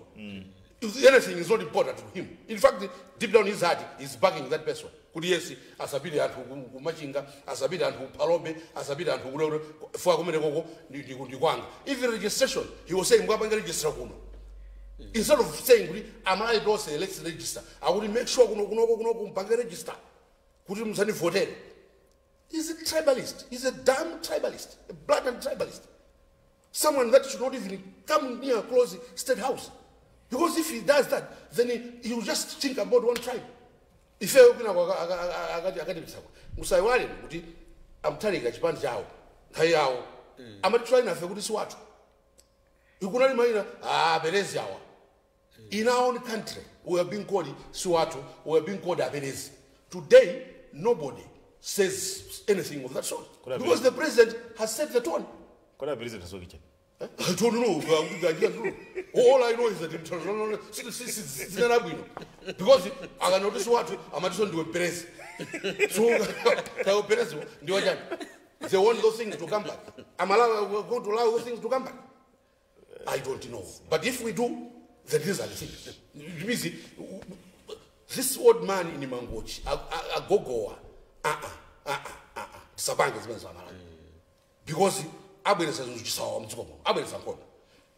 If anything is not important to him. In fact, deep down his heart, he's backing that person. Kuti yes, asapite anthu kumachinga, asapite anthu kuphalombe, asapite anthu kulero, fwa kumene koko ndi kwanga. Even registration, he was saying mukapanga register kuno. Instead of saying kuti Amalawi tonse let's register, akuti make sure kuno kunoko kunoko mpange register. Kuti musanivotere. He's a tribalist. He's a damn tribalist, a blatant tribalist. Someone that should not even come near close state house. Because if he does that, then he will just think about one tribe. Ifeyo kwina akatipitsako musaiwale kuti amutharika chipani chawo nthawi yawo amati nafe kuti si wathu ikunali mayina aperezi awa. In our own country we are being called si wathu, we are being called aperezi. Today nobody says anything of that sort because the president has set the tone. Kodi aperezi tasokicha. I don't know. All I know is that zinalabwino because akanotisi wathu amatiso ndiwe perezi, so tayo perezi ndiwe chani. They want those things to come back. Am I going to allow those things to come back? I don't know. But if we do, then these are the things. It means this old man in Mangochi, agogowa, tisapange zimene zamalawi because abweresa zinthu chisawa mdzikomo, abweresa nkhondo.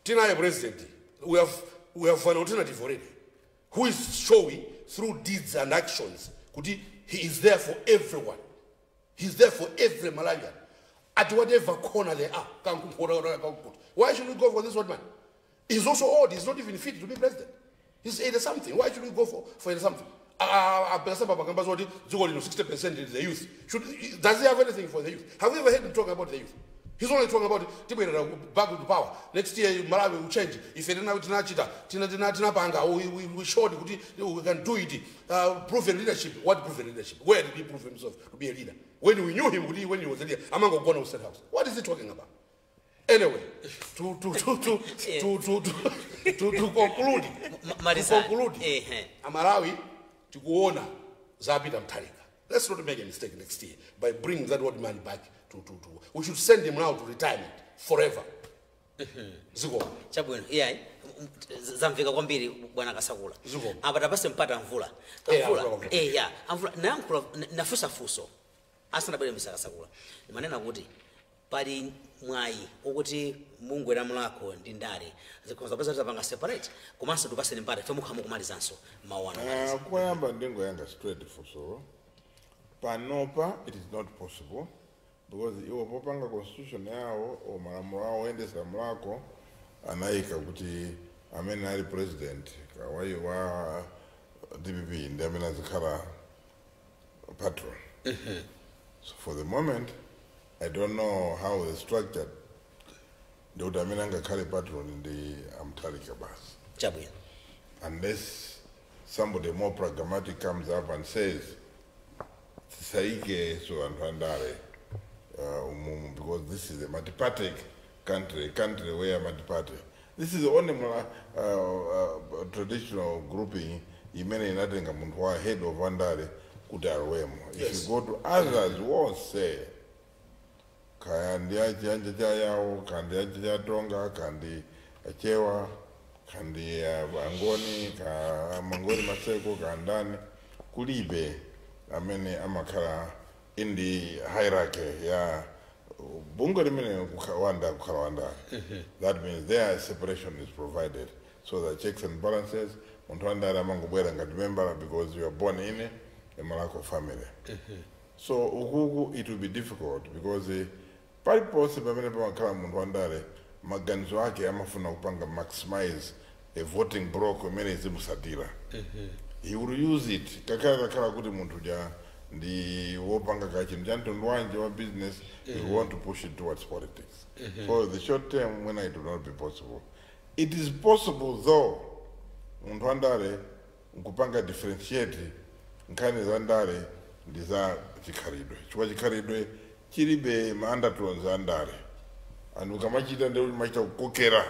Tinaye president, we have an alternative already who is showing through deeds and actions kuti he is there for everyone. He's there for every Malawian at whatever corner they are. Kankunkota, why should we go for this old man? He's also old. He's not even fit to be president. He's 80 something. Why should we go for 80 something? Apesa zoti dziko lino 60% is the youth. Does he have anything for the youth? Have you ever heard him talk about the youth? He's only talking about tibwerera back to power next year. Malawi will change ife tinachita tinapanga, we showed kuti we can do it. Proven leadership. What proven leadership? Where did he prove himself to be a leader? When we knew him kuti when he was a leader amangogona ku State House. What is he talking about? Anyway, to conclude, to Malizani. conclude, Amalawi tikuona za Peter Mutharika. Let's not make a mistake next year by bringing that old man back to we should send him now to retirement forever. Ziko. Chabwino, iyayi, zamveka kwambiri, bwana Kasakula. Ziko. Apa tapase mpata Mvula. Amvula Amvula kwambiri. Ya, Amvula, nayankhula nafunsafunso asanabwere Mr Kasakula, manena kuti pali mwayi ukuti bungwe la Mulhako ndi ndale zikhoza pesa tapanga separate, komanso tipaseni mpata ife mukhamu kumalizanso mawu anu. Koyamba ndingoyanga straight funso. Panopa it is not possible because iwo popanga constitution yawo o malamulo awo oyendesera Mulhako anayika kuti amene ali president kawayi wa DPP ndi amene azikhala patron. So for the moment I don't know how they structured, ndikuti amene angakhale patron ndi a Mutharika basi, unless somebody more pragmatic comes up and says tisaike so anthu andale umumu, because this is a multi-party country, a country where multi-party. This is the only traditional grouping imene inatenga munthu wa head of andale kuti alowemo. If you go to others, wonse kaya ndi achiyanja cha Yawo, kandi achi cha Tonga, kandi Achewa, kandi Angoni, ka Mangoni Maseko, kandani, kulibe amene amakhala in the hierarchy ya bungwe limene wanda kukhala wandale. That means there separation is provided so that checks and balances. Munthu wandale amangobwera ngati member because you are born in a Mulhako family. So ukuku it will be difficult because paliponse pamene pamakhala munthu wandale, maganizo ake amafuna kupanga maximize a voting block imene izimusatira. He will use it kakhala kakhala kuti munthu ja ndi wopanga ka chinthu cha mtundu wanje wa business, he will want to push it towards politics. For the short term, when it will not be possible. It is possible though munthu wandale nkupanga differentiate nkhani za ndale ndi za chikhalidwe, chifukwa chikhalidwe chilibe ma undertones a ndale. Anthu ukamachita ndi machita kukokera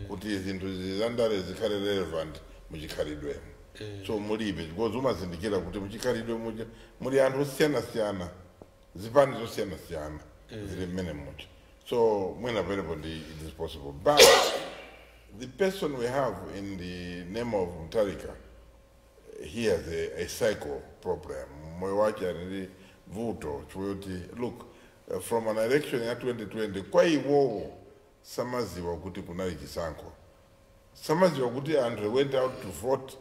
kuti zinthu izi za ndale zikhale relevant muchikhalidwemo. So mulibe, because umazindikira kuti muchikhalidwe muja muli anthu osiyanasiyana, zipani zosiyanasiyana zili mmene muja. So mwina pamenepo ndi it is possible, but the person we have in the name of Mutharika, he has a psycho problem. Moyo wake ali vuto choti look, from an election ya 2020, kwa iwowo samaziwa kuti kunali chisankho, samaziwa kuti anthu went out to vote,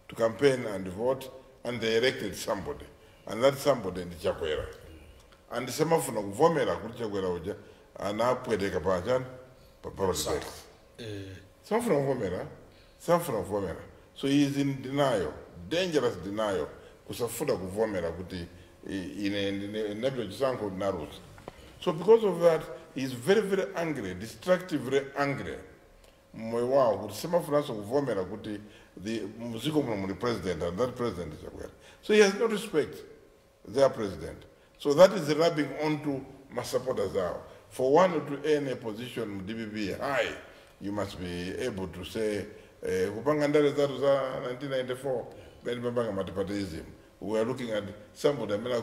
to campaign and vote, and they elected somebody, and that somebody ndi Chakwera. And samafuna kuvomera kuti Chakwera uja anapweteka pachani pa ballot box. Samafuna kuvomera, samafuna kuvomera. So he is in denial, dangerous denial, kusafuna kuvomera kuti ine ndinapita chisankho, ndinaluza. So because of that he is very, very angry, destructively angry mmoyo wawo, kuti samafunanso kuvomera kuti the muziko muno muli president and that president is Chakwera. So he has no respect their president. So that is rubbing onto my supporters awo. For one to earn a position mu DPP high, you must be able to say kupanga ndale zathu za 1994 pene papanga multipartyism, we are looking at somebody amene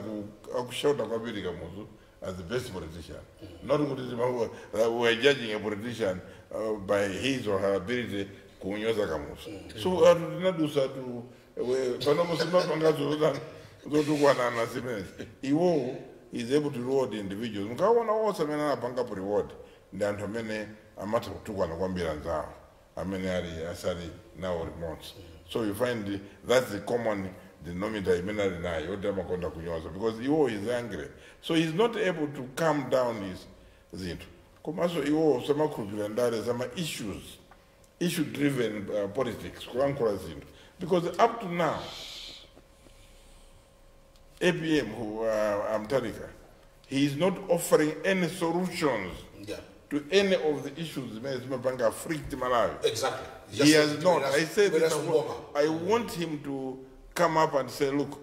akushauta kwambiri Kamuzu as the best politician, not kuti we are judging a politician by his or her ability kunyoza Kamuzu. So anthu tinadusa tu panopo, simapangazo zotukwanana zimenezi. Iwowo is able to reward individuals. Mukaona onse amene anapangapo reward ndi anthu amene amatha kutukwana kwambiri anzawo amene ali asali nawo limodzi. So you find that's the common denominator imene ali nayo, yoti amakonda kunyoza, because iwo is angry, so he's not able to calm down his zinthu. Komanso iwo samakhulupirira ndale zama issues, issue driven politics, kulankhula zinthu, because up to now APM, who Mutharika, he is not offering any solutions. To any of the issues zimene zimapanga afflict Malawi. Exactly. He has not. I said this, This. I want him to come up and say, look,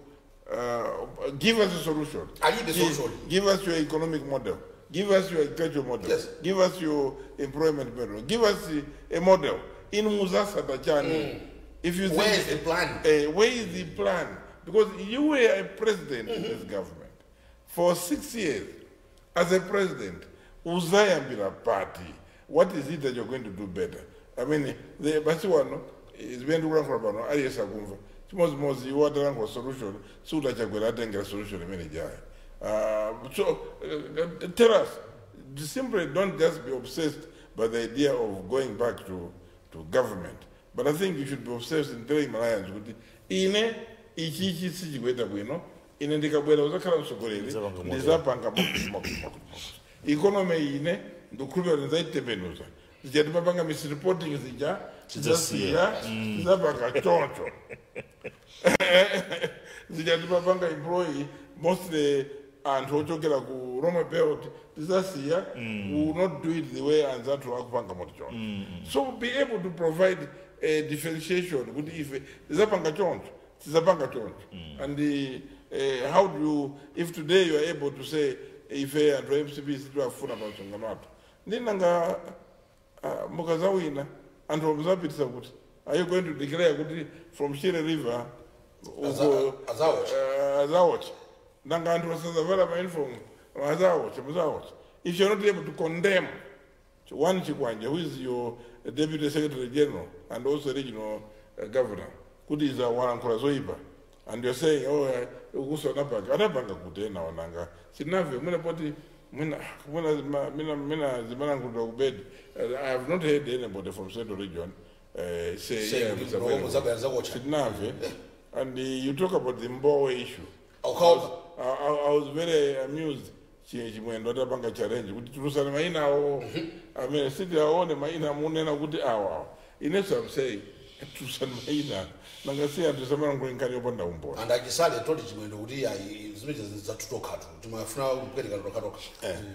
give us a solution. I need a solution. Give us your economic model. Give us your agricultural model. Yes. Give us your employment model. Give us a model. In muzatsata chani. If you Where think, is the plan? Where is the plan? Because you were a president in this government for 6 years. As a president, uzayambira party. What is it that you're going to do better? I mean, the basi wano zimene ndikulankhula pano aliyense akumva chimodzimodzi iwo atalankhula solution sikuti atengera solution imene jayo. So tell us, simply don't just be obsessed by the idea of going back to government, but I think you should be obsessed in telling Malawians kuti ine ichichi sichikuyenda bwino, ine ndikabwera uzakhala mtsogoleri Ndizapanga model. Ndizapanga makuti, makuti, makuti, makuti. Economy ine ndikukhulupirira kuti ndizaitembenuza, zija timapanga misreporting zija Tidzasiya. Tidzasiya, tizapanga choncho, zija timapanga employ mostly anthu ochokera ku Lomwe Belt tizasiya. We will not do it the way anzathu akupanga moti choncho. So be able to provide a differentiation kuti ife tizapanga choncho, tizapanga choncho. And how do you, if today you are able to say ife anthu a MCP sitiwafuna pa msonkhano athu, ndinanga mukazawina anthu muzapitisa kuti, are you going to declare kuti from Shire River uko Azawocha. Azawocha, nanga anthu asazavala ma uniform azawocha, muzawocha? If you're not able to condemn one Chikwanje, who is your deputy secretary general and also regional governor, kuti iza walankhula zoyipa, and you're saying, oh, ukuso anapanga anapanga kuti ena wananga sinamve mwina poti mwina mwina mina mina zimalankhulidwa ku bed. I have not heard anybody from Central Region say, Say, yeah, kuti Mr. mlomo President. zabwera zakocha. Sinamve. And you talk about the Mbowe issue. Okhaokha. I was very amused Chimwendo atapanga challenge kuti tulusane maina awo amene siti aone maina munena kuti awa awa. Inenso I'm saying tulusane maina, nanga si anthu samalankhula nkhani yopanda umboni. And achisale toti Chimwendo kuti ayi, zimene zatutokatu timafuna kupereka tokatoka.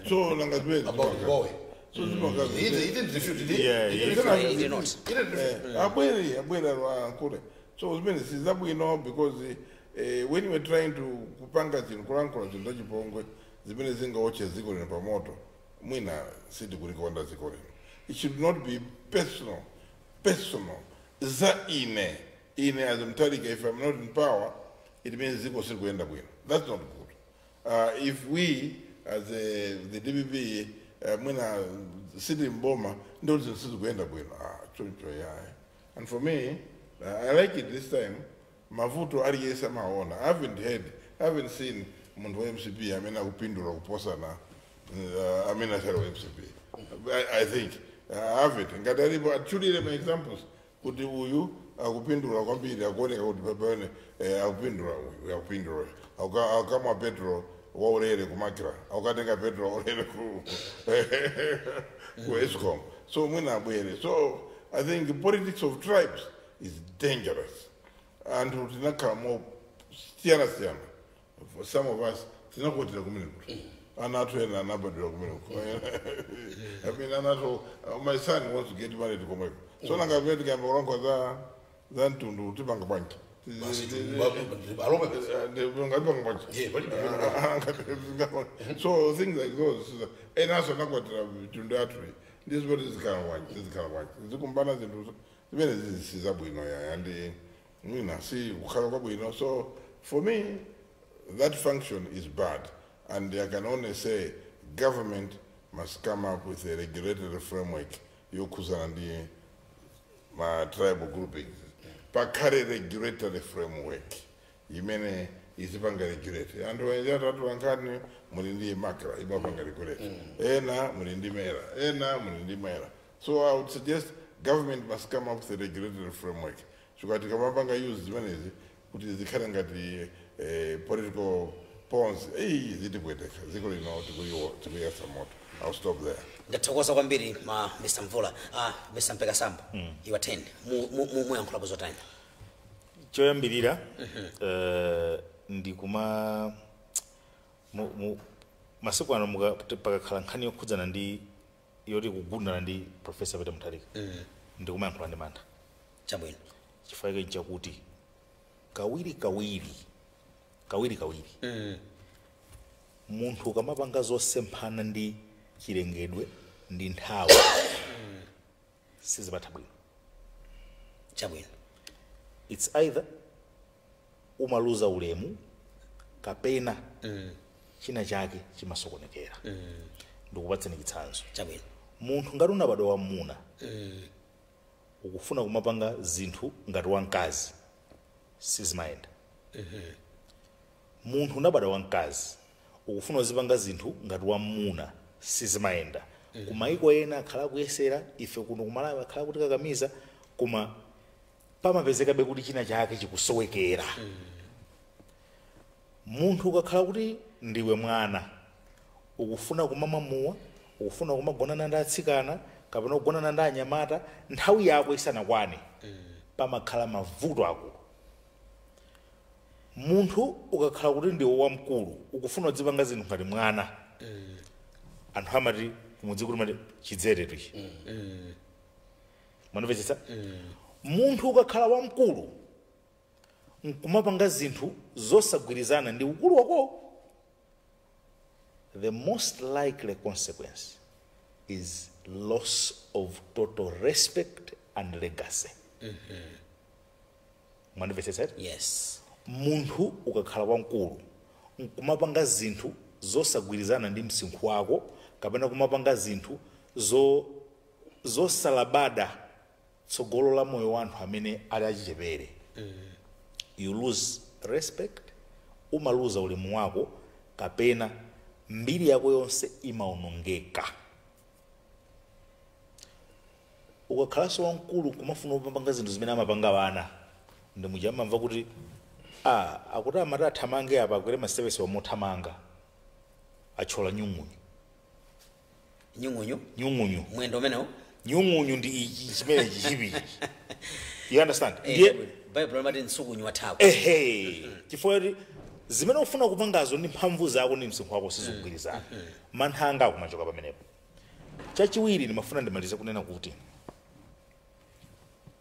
So nanga zimene About Mbowe. So zimanga He didn't refute it. Yeah, He yeah. didn't refute. He did not. He didn't refute. Abwere abwere alankhule. So zimene sizabwino because when you were trying to kupanga zinthu, kulankhula zinthu zachipongwe zimene zingaotche dziko lino pamoto, mwina sitikulikonda dziko lino. It should not be personal, personal za ine ine as Mutharika. If I'm not in power, it means dziko silikuyenda bwino. That's not good. If we as the DPP mwina sitili mboma ndoti zinthu sizikuyenda bwino, ah, choncho yayi. And for me, I like it this time mavuto aliyense amaona. I haven't heard, I haven't seen munthu wa MCP amene akupindula kuposana amene asali wa MCP. I think I haven't. Ngati alipo atchulire ma examples kuti uyu akupindula kwambiri, akuoneka kuti pamene akupindula uyu, akupindula uyu. Akamwa petrol waulere ku MACRA, akukatenga petrol waulere ku ESCOM. So mwina abwere. So I think the politics of tribes is dangerous. Anthu tinakhala mo siyana siyana. For some of us tinakwatira kumene kuti ana athu ena anabadwira kumeneko. I mean, ana athu, my son wants to get married komweko. So nanga pamene tikayamba kulankhula za mtundu tipanga bwanji? Alomwe. Ngapanga bwanji? Yeah, palibe. So things like those, enaso anakwatira mitundu yathu, ndizipoti zikhala bwanji, zizikhala bwanji zikumbana zinthu zimene zisizabwino yaya and mwina si kukhala kwabwino. So for me that function is bad, and I can only say government must come up with a regulatory framework yokhuzana ndi ma tribal groupings. Pakhale regulatory framework imene izipanga regulate anthu atatu ankhani. Muli ndi MACRA imapanga regulate, ena muli ndi MERA, ena muli ndi MERA. So I would suggest government must come up with a regulatory framework chikati kamapanga use zimenezi kuti zikhale ngati political pawns, eyi, zitipweteka dziko lino, tikuyatsa moto. I'll stop there. Ndathokoza kwambiri ma Mr Mvula. Mr Mpekasamba, you are 10 muyankhulapo zotani? Choyambirira, ndikuma masiku ano pakakhala nkhani yokhudzana ndi yoti kugundana ndi Professor Peter Mutharika, ndikumayankhula ndi mantha. Chabwino. Chifukwa chake nchakuti kawiri kawiri, kawiri kawiri, munthu ukamapanga zosemphana ndi chilengedwe ndi nthawi, sizipatha bwino. Chabwino. It's either umaluza ulemu kapena china chake chimasokonekera. Ndikupatseni chitsanzo. Chabwino. Munthu ngati unabadwa wamuna, ukufuna kumapanga zinthu ngati wamkazi, sizimayenda. Munthu unabadwa wamkazi, ukufuna uzipanga zinthu ngati wamuna, sizimayenda. Kumayiko ena akhala akuyesera, ife kuno kumalawi akhala kutikakamiza, koma pamapezekabe kuti china chake chikusowekera. Munthu ukakhala kuti ndiwe mwana, ukufuna kumamamuwa, ukufuna kumagonana ndi atsikana kapena kugonana ndi anyamata nthawi yako isanakwane, pamakhala mavuto akulu. Munthu ukakhala kuti ndiwe wamkulu, ukufuna kudzipanga zinthu ngati mwana, anthu amati kumudzi kuti mati chidzere tuchi. Mwandimvetsetsa? Munthu ukakhala wamkulu nkumapanga zinthu zosagwirizana ndi ukulu wako, the most likely consequence is loss of total respect and legacy. Mwandimvetsetsa? Yes. Munthu ukakhala wamkulu nkumapanga zinthu zosagwirizana ndi msinkhu wako kapena kumapanga zinthu zosalabada tsogolo la moyo wa anthu amene ali achichepere, you lose respect, umaluza ulemu wako kapena mbiri yako yonse imaonongeka. Ukakhalanso wamkulu kumafuna kupanga zinthu zimene amapanga wana, ndi muja amamva kuti akuti amati athamange apa, akwere masevesi wamothamanga, achola nyung'unyu. Nyung'unyu? Nyung'unyu. Mwendo umenewo? Nyung'unyu ndi ichi chimene chichipi, you understand? Ndiye Baibulo limati mtsukunyu wathako. Ehe, chifukwa kuti zimene ufuna kupangazo ndi mphamvu zako ndi msinkhu wako sizikugwirizana. Mantha anga akumachoka pamenepo. Chachiwiri, ndimafuna ndimalize kunena kuti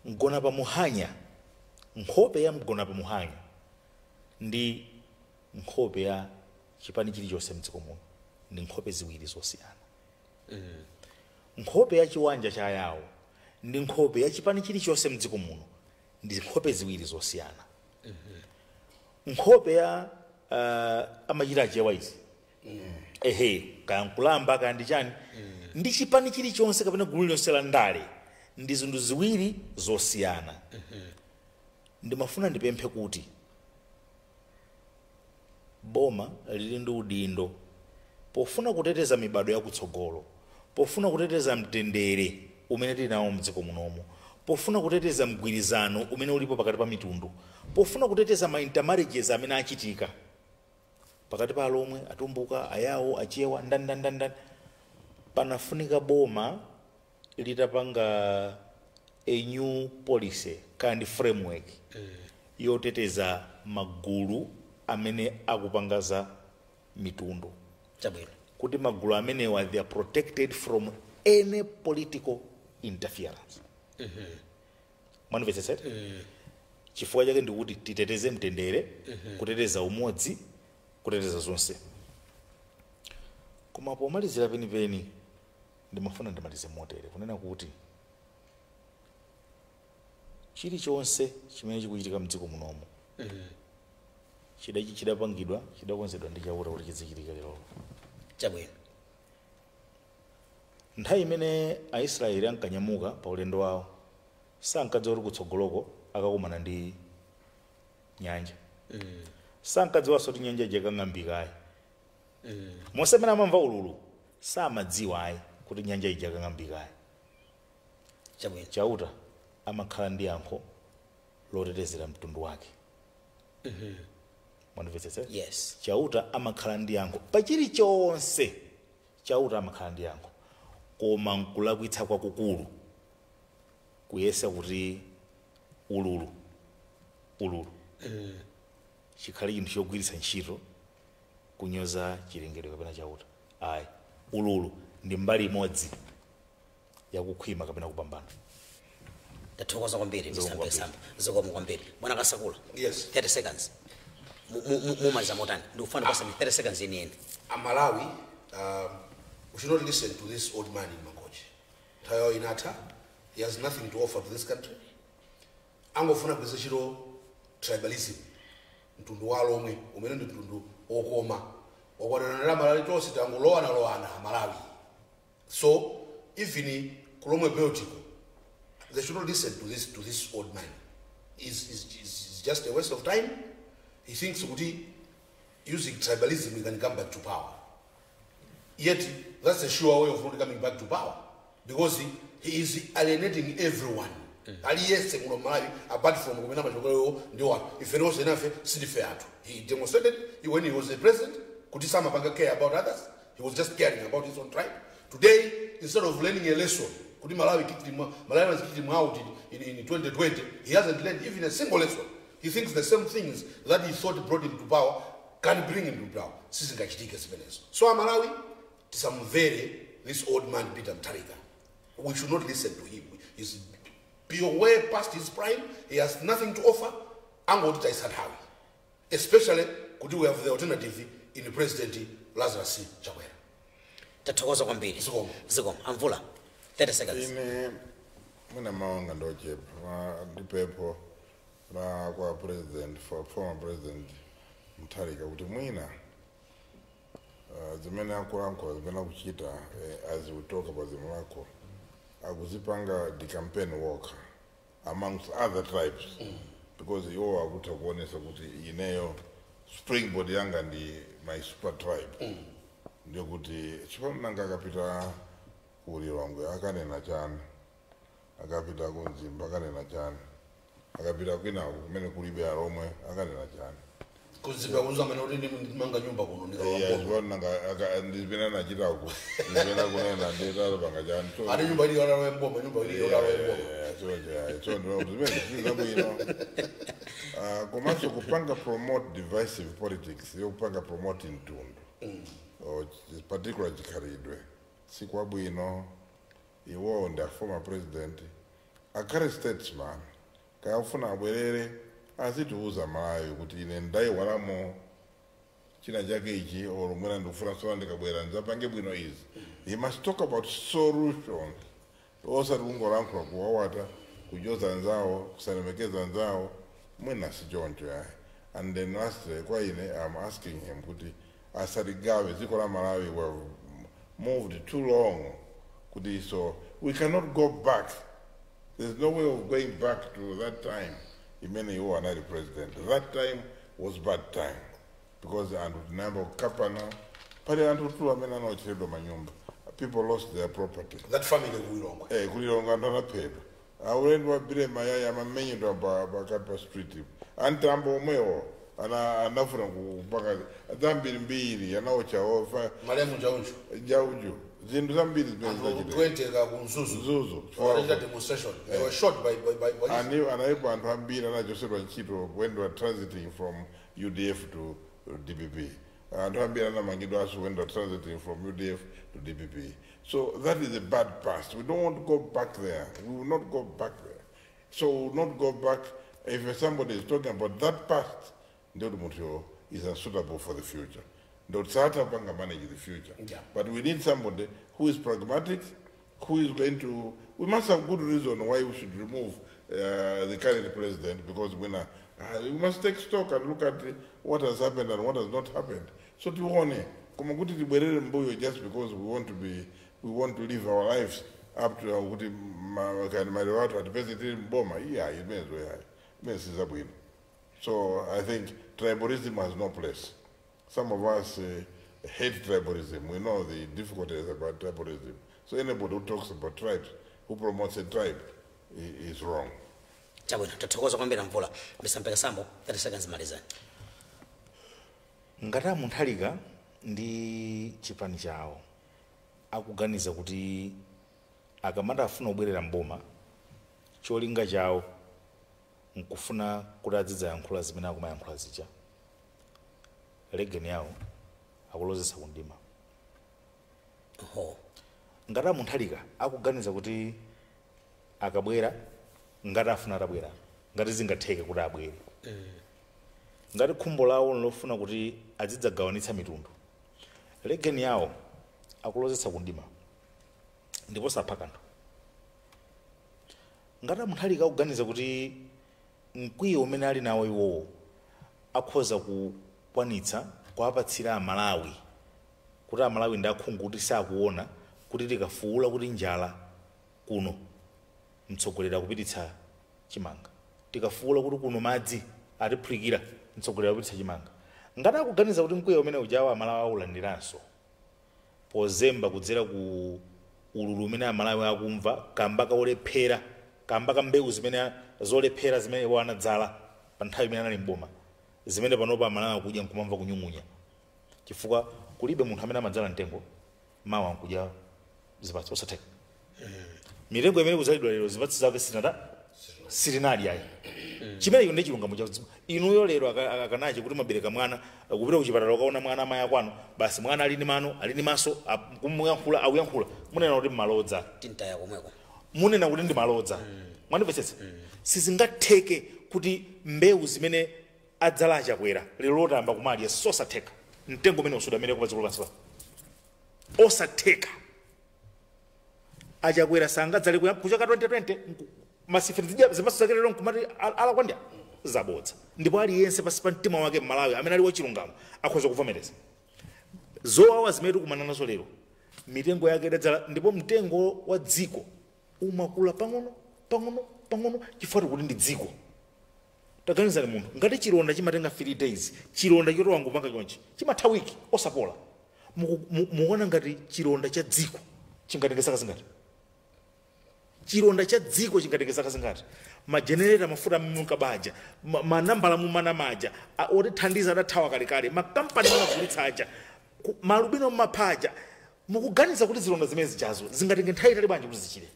mgona pamuhanya, nkhope ya mgona pamuhanya ndi nkhope ya chipani chilichonse mdziko muno ndi nkhope ziwiri zosiyana. Nkhope ya chiwanja cha Ayawo ndi nkhope ya chipani chilichonse mdziko muno ndi nkhope ziwiri zosiyana. Nkhope ya amachita achewa izi, ehe, kaya nkulamba kaya ndi chani, ndi chipani chilichonse kapena gulu lililonse la ndale ndi zinthu ziwiri zosiyana. Ndimafuna ndipemphe kuti boma lili ndi udindo pofuna kuteteza mibado yakutsogolo, pofuna kuteteza mtendere umene tili nawo mdziko munomu, pofuna kuteteza mgwirizano umene ulipo pakati pa mitundu, pofuna kuteteza ma intermarriages amene achitika pakati pa Alomwe, Atumbuka, Ayawo, Achewa, ndani ndani ndani ndani. Panafunika boma litapanga a new policy kandi framework yoteteza magulu amene akupanga za mitundu. Chabwino. Kuti magulu amenewa, they are protected from any political interference. Mwandimvetsetsa? Chifukwa chake ndikuti titeteze mtendere, kuteteza umodzi, kuteteza zonse. Koma pomalizira penipeni, ndimafuna ndimalize motere kunena kuti chilichonse chimene chikuchitika mdziko munomu chidachi chidapangidwa, chidakonzedwa ndi Chauta kuti chizichitika lero. Chabwino. Nthawi imene Aisraeli ankanyamuka pa ulendo wawo, sankadziwa kuti kutsogoloko akakumana ndi nyanja. Sankadziwanso kuti nyanja ija ikang'ambika ayi. Monse amene amamva ululu samadziwa ayi kuti nyanja ija ikang'ambika ayi. Chabwino. Chauta amakhala ndi yankho lotetezera mtundu wake. Mwandimvetsetsa? Yes. Chauta amakhala ndi yankho pa chilichonse. Chauta amakhala ndi yankho, koma nkulakwitsa kwakukulu kuyesa kuti ululu ululu chikhale chinthu chogwiritsa ntchito kunyoza chilengedwe kapena Chauta, ayi. Ululu ndi mbali imodzi. Yakukhwima kapena kupambana. Tathokoza kwambiri, Mr. Zikomo kwambiri. Mpesamba. Zikomo kwambiri, bwana Kasakula. Yes. 30 seconds. Mumaliza motani? Ndikufuna pasani 30 seconds yeniyeni. Amalawi, we should not listen to this old man in Mangochi. Nthawi inatha. He has nothing to offer to this country. Angofuna kugwiritsa ntchito tribalism, mtundu wa Lomwe umene ndi mtundu wokoma wakwanana Malawi tonse, tangolowanalowana Malawi. So even kulomwe beltiko, they should not listen to this old man. Is just a waste of time. He thinks kuti using tribalism he can come back to power. Yet that's a sure way of not coming back to power, because he is alienating everyone. Aliyense muno Malawi, apart from kumene amachokerayo, ndi wanthu ife nonse nafe sindife anthu. He demonstrated when he was the president kuti samapanga care about others. He was just caring about his own tribe. Today, instead of learning a lesson kuti Malawi kicked him, Malawi has kicked him out in 2020, he hasn't learned even a single lesson. He thinks the same things that he thought brought him to power can bring him to power. Sizingachitike zimenezo. So Amalawi, tisamvere this old man Peter Mutharika. We should not listen to him. He's be way past his prime. He has nothing to offer. Angotitayisa nthawi, especially kuti we have the alternative in President Lazarus Chakwera. Tathokoza kwambiri. Zikomo. Zikomo. Amvula, 30 seconds. Ine mwina mawanga ndochepa. Ndipempho la kwa president, for former President Mutharika, kuti mwina zimene akulankhula, zimene akuchita, as we talk about zimulako, akuzipanga the campaign work amongst other tribes, because iwo akutha kuonesa kuti ineyo springboard yanga ndi my super tribe. Ndiyo kuti chipananga akapita kuLilongwe akanena chani, akapita kuMzimba akanena chani, akapita kwinaku kumene kulibe Alomwe akanena chani? Kuzimba kunzamene kuti ndimanga nyumba kuno ndikawamboma. Ndizimene ndizimene anachitaku, ndizimene akunena, nditapanga chani. So Ati nyumba ili yolalowa mboma, nyumba ili yolalowa mboma. Zimene sizabwino. Komanso kupanga promote divisive politics, yokupanga promote mtundu or particular chikhalidwe, sikwabwino. Iwowo ndi a former president, akhale statesman. Kaya ufuna abwerere, azitiuza Malawi kuti ine ndayiwalamo china chake ichi, or mwina ndikufuna sona ndikabwera ndidzapange bwino izi. He must talk about solutions, osati kungolankhula kuwawata, kujoza nzawo, kusalemekeza nzawo. Mwina si choncho yayi. And then lastly, kwa ine, I'm asking him kuti asaligawe dziko la Malawi. We have moved too long kuti, so we cannot go back. There's no way of going back to that time imene iwo anali president. That time was bad time, because anthu tinayamba kukapana. Pali anthu tu amene anaotcheredwa manyumba. People lost their property. That family kuLilongwe. Eh, kuLilongwe anthu anaphedwa. Aulendo wabire mayaya amamenyedwa pakati pa street. Antambo omwewo anafuna kupanga zambirimbiri, anaocha ofa. Malemu Njauju. Njauju, zinthu zambiri zimene Anthu zinachitika. 20 ka kuMzuzu. Mzuzu. Wanachita demonstration, they were shot by police. Anaipo anthu ambiri anachosedwa ntchito when they were transiting from UDF to DPP. Anthu ambiri anamangidwanso when they were transiting from UDF to DPP. So that is a bad past. We don't want to go back there. We will not go back there. So we will not go back. If somebody is talking about that past, ndiyoti munthuyo is unsuitable for the future, ndiyoti satha kupanga manage the future. But we need somebody who is pragmatic, who is going to, we must have good reason why we should remove the current president, because we must take stock and look at what has happened and what has not happened. So tione, koma kuti tibwerere mbuyo just because we want to live our lives up to kuti kani maliro athu atipeze tili mboma, iya, imenezo yayi, imene sizabwino. So I think tribalism has no place. Some of us hate tribalism. We know the difficulties about tribalism. So anybody who talks about tribes, who promotes a tribe, is wrong. Chabwino, tathokoza kwambiri, Mvula. Mr Mpekasambo, 30 seconds, malizani. Ngati aMutharika ndi chipani chawo akuganiza kuti akamati afuna kubwerera mboma, cholinga chawo nkufuna kuti azidzayankhula zimene akumayankhula zija, legeni yawo akulozesa kundima. Oho. Ngati aMutharika akuganiza kuti akabwera, ngati afuna atabwera, ngati zingatheke kuti abwere, ngati khumbo lawo lofuna kuti azidzagawanitsa mitundu, legeni yawo akulozetsa kundima ndipo sapha kanthu. Ngati aMutharika akuganiza kuti mkwiyo umene ali nawo iwowo akhoza kukwanitsa kuwapatsira Amalawi, kuti Amalawi ndi akhungu kuti sakuona kuti tikafuwula kuti njala kuno, mtsogoleri akupititsa chimanga, tikafuwula kuti kuno madzi atiphulika, mtsogoleri akupititsa chimanga, ngati akuganiza kuti mkwiyo umene ujawo Amalawi aulandiranso pozemba kudzera ku ululu umene Amalawi akumva kamba kaolephera, kamba ka mbewu zimene zolephera zimene iwo anadzala pa nthawi imene anali mboma, zimene panopa Amalawi akudya nkumamva kunyung'unya, chifukwa kulibe munthu amene amadzala mtengo mawa nkudya zipatso, osatheka. Mitengo imene kudzalidwa lero, zipatso zake sinata sitinadya ayi. Chimene icho ndi chilungamo cha inuyo. Lero akanache kuti mabereka mwana, kupita kuchipatala ukaona mwana, amayi akwanu, basi mwana ali ndi mano, ali ndi maso, kumuyankhula akuyankhula, munena kuti mmalodza. Tintaya komweko. Munena kuti ndi malodza. Mwandimvetsetsa? Sizingatheke kuti mbewu zimene adzala aChakwera lero lotamba kumadya, sosatheka. Mtengo umene usuda amene pa dziko lapansi pano, osatheka. AChakwera sangadzale kuchaka 2020 masife tizidya zipatso zake lero nkumati alakwandya zabodza. Ndipo aliyense pasi pa mtima wake Mmalawi amene ali wachilungamo akhoza kuvomereza zowawa zimene tikumana nazo lero, mitengo yake idadzala. Ndipo mtengo wa dziko umakula pang'ono pang'ono pang'ono, chifukwa tikuti ndi dziko. Taganizani munthu, ngati chilonda chimatenga 3 days, chilonda chotowa ngupanga chonchi chimatha wiki osapola, mukuona ngati chilonda cha dziko chingatenge zaka zingati? Chilonda cha dziko chingatenge zaka zingati? Majenereta, mafuta munkabaja, manambala mumanamaja, otithandiza adathawa kalekale, makampani mumagulitsa aja, malubino mumaphaja, mukuganiza kuti zilonda zimene zijazo zingatenge nthawi itali bwanji kuti zichire?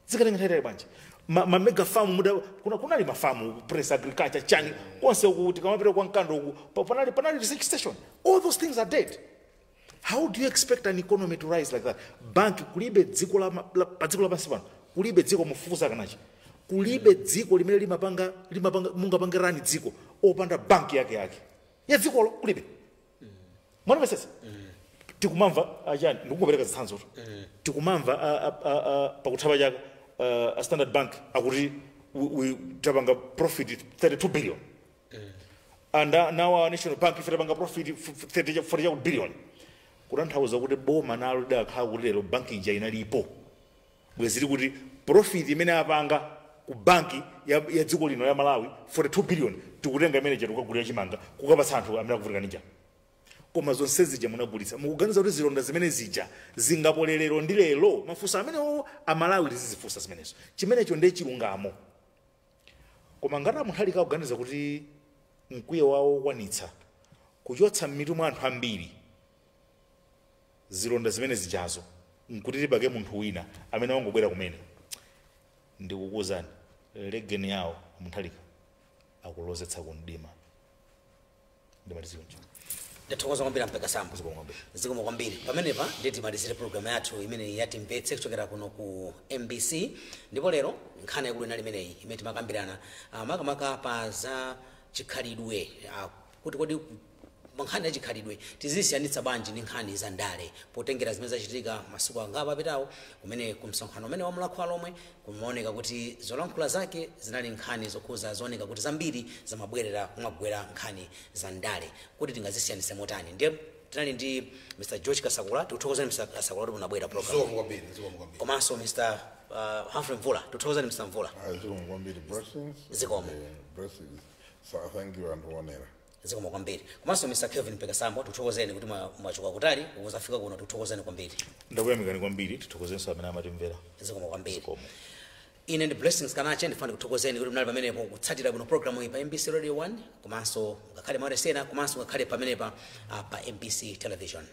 Zingatenge nthawi itali bwanji? Ma mega farm muda kunali mafamu, press agriculture chani konse uku, tikamapita kwa Mkando uku, panali research station. All those things are dead. How do you expect an economy to rise like that? Bank kulibe dziko pa dziko lapansi pano, kulibe dziko, mufufuza kanachi, kulibe dziko limene limapanga mungapange run dziko opanda banki yake yake ya dzikolo, kulibe. Mwanamvetsetsa? Tikumamva achani, ndikukupereka zitsanzo. Tikumamva pakutha chaka a Standard Bank akuti we tapanga profit 32 billion, and now our National Bank ife tapanga profit 30 40 billion, kutanthauza kuti boma nalo lidakhala kuti lero banki ija inalipo, bwezili kuti profit imene apanga ku banki ya dziko lino ya Malawi 42 billion, tikutenga imene ija tikukagulira chimanga kukapatsa anthu amene akuvutika ndi njala. Koma zonse zija munagulitsa. Mukuganiza kuti zilonda zimene zija zingapole lero ndi lero? Mafunso amenewo Amalawi tizizifunsa zimenezo. Chimenecho ndiye chilungamo. Koma ngati aMutharika akuganiza kuti mkwiyo wawo ukwanitsa kuchotsa m'mitu mwa anthu ambiri zilonda zimene zijazo, nkuti tipake munthu wina amene wangobwera kumene, ndikukuwuzani, legeni yawo Mutharika akulozetsa kumdima. Ndimaliziyonjo. Ndathokoza kwambiri, Mpeka Sambo. Zikomo kwambiri. Zikomo kwambiri. Pamenepa ndiye timalizire programu yathu imene yatimvetse kuchokera kuno ku MBC. Ndipo lero nkhani yakulu inali imeneyi imene timakambirana, makamaka pa za chikhalidwe, kuti kodi nkhani ya chikhalidwe tizisiyanitsa bwanji ndi nkhani za ndale, potengera zimene zachitika masiku angapo apitawo, kumene ku msonkhano umene wa Mulhako Alomwe kumaoneka kuti zolankhula zake zinali nkhani zokhuza, zooneka kuti zambiri zamabwerera kumagwera nkhani za ndale, kuti tingazisiyanitse motani. Ndiye tinali ndi Mr George Kasakula. Tikuthokozani, Mr Kasakula, kuti munabwera program. Zikomo kwambiri, zikomo kwambiri. Komanso Mr Humphrey Mvula. Tikuthokozani, Mr Mvula. Zikomo kwambiri, Blessings. Zikomo. Blessings. So thank you anthu onera. Zikomo kwambiri. Komanso Mr Kelvin Mpekasambo, tikuthokozeni kuti mwachoka kutali kuzafika kuno. Tikuthokozeni kwambiri. Ndakuyamikani kwambiri. Tithokozenso amene amatimvera. Zikomo kwambiri. Zikomo. Ine ndi Blessings Kanache. Ndifuna ndikuthokozeni kuti munali pamenepo kutsatira bwino programu iyi pa MBC Radio 1, komanso ngakhale maonesena, komanso ngakhale pamenepa pa MBC Television.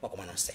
Mwakoma nonse.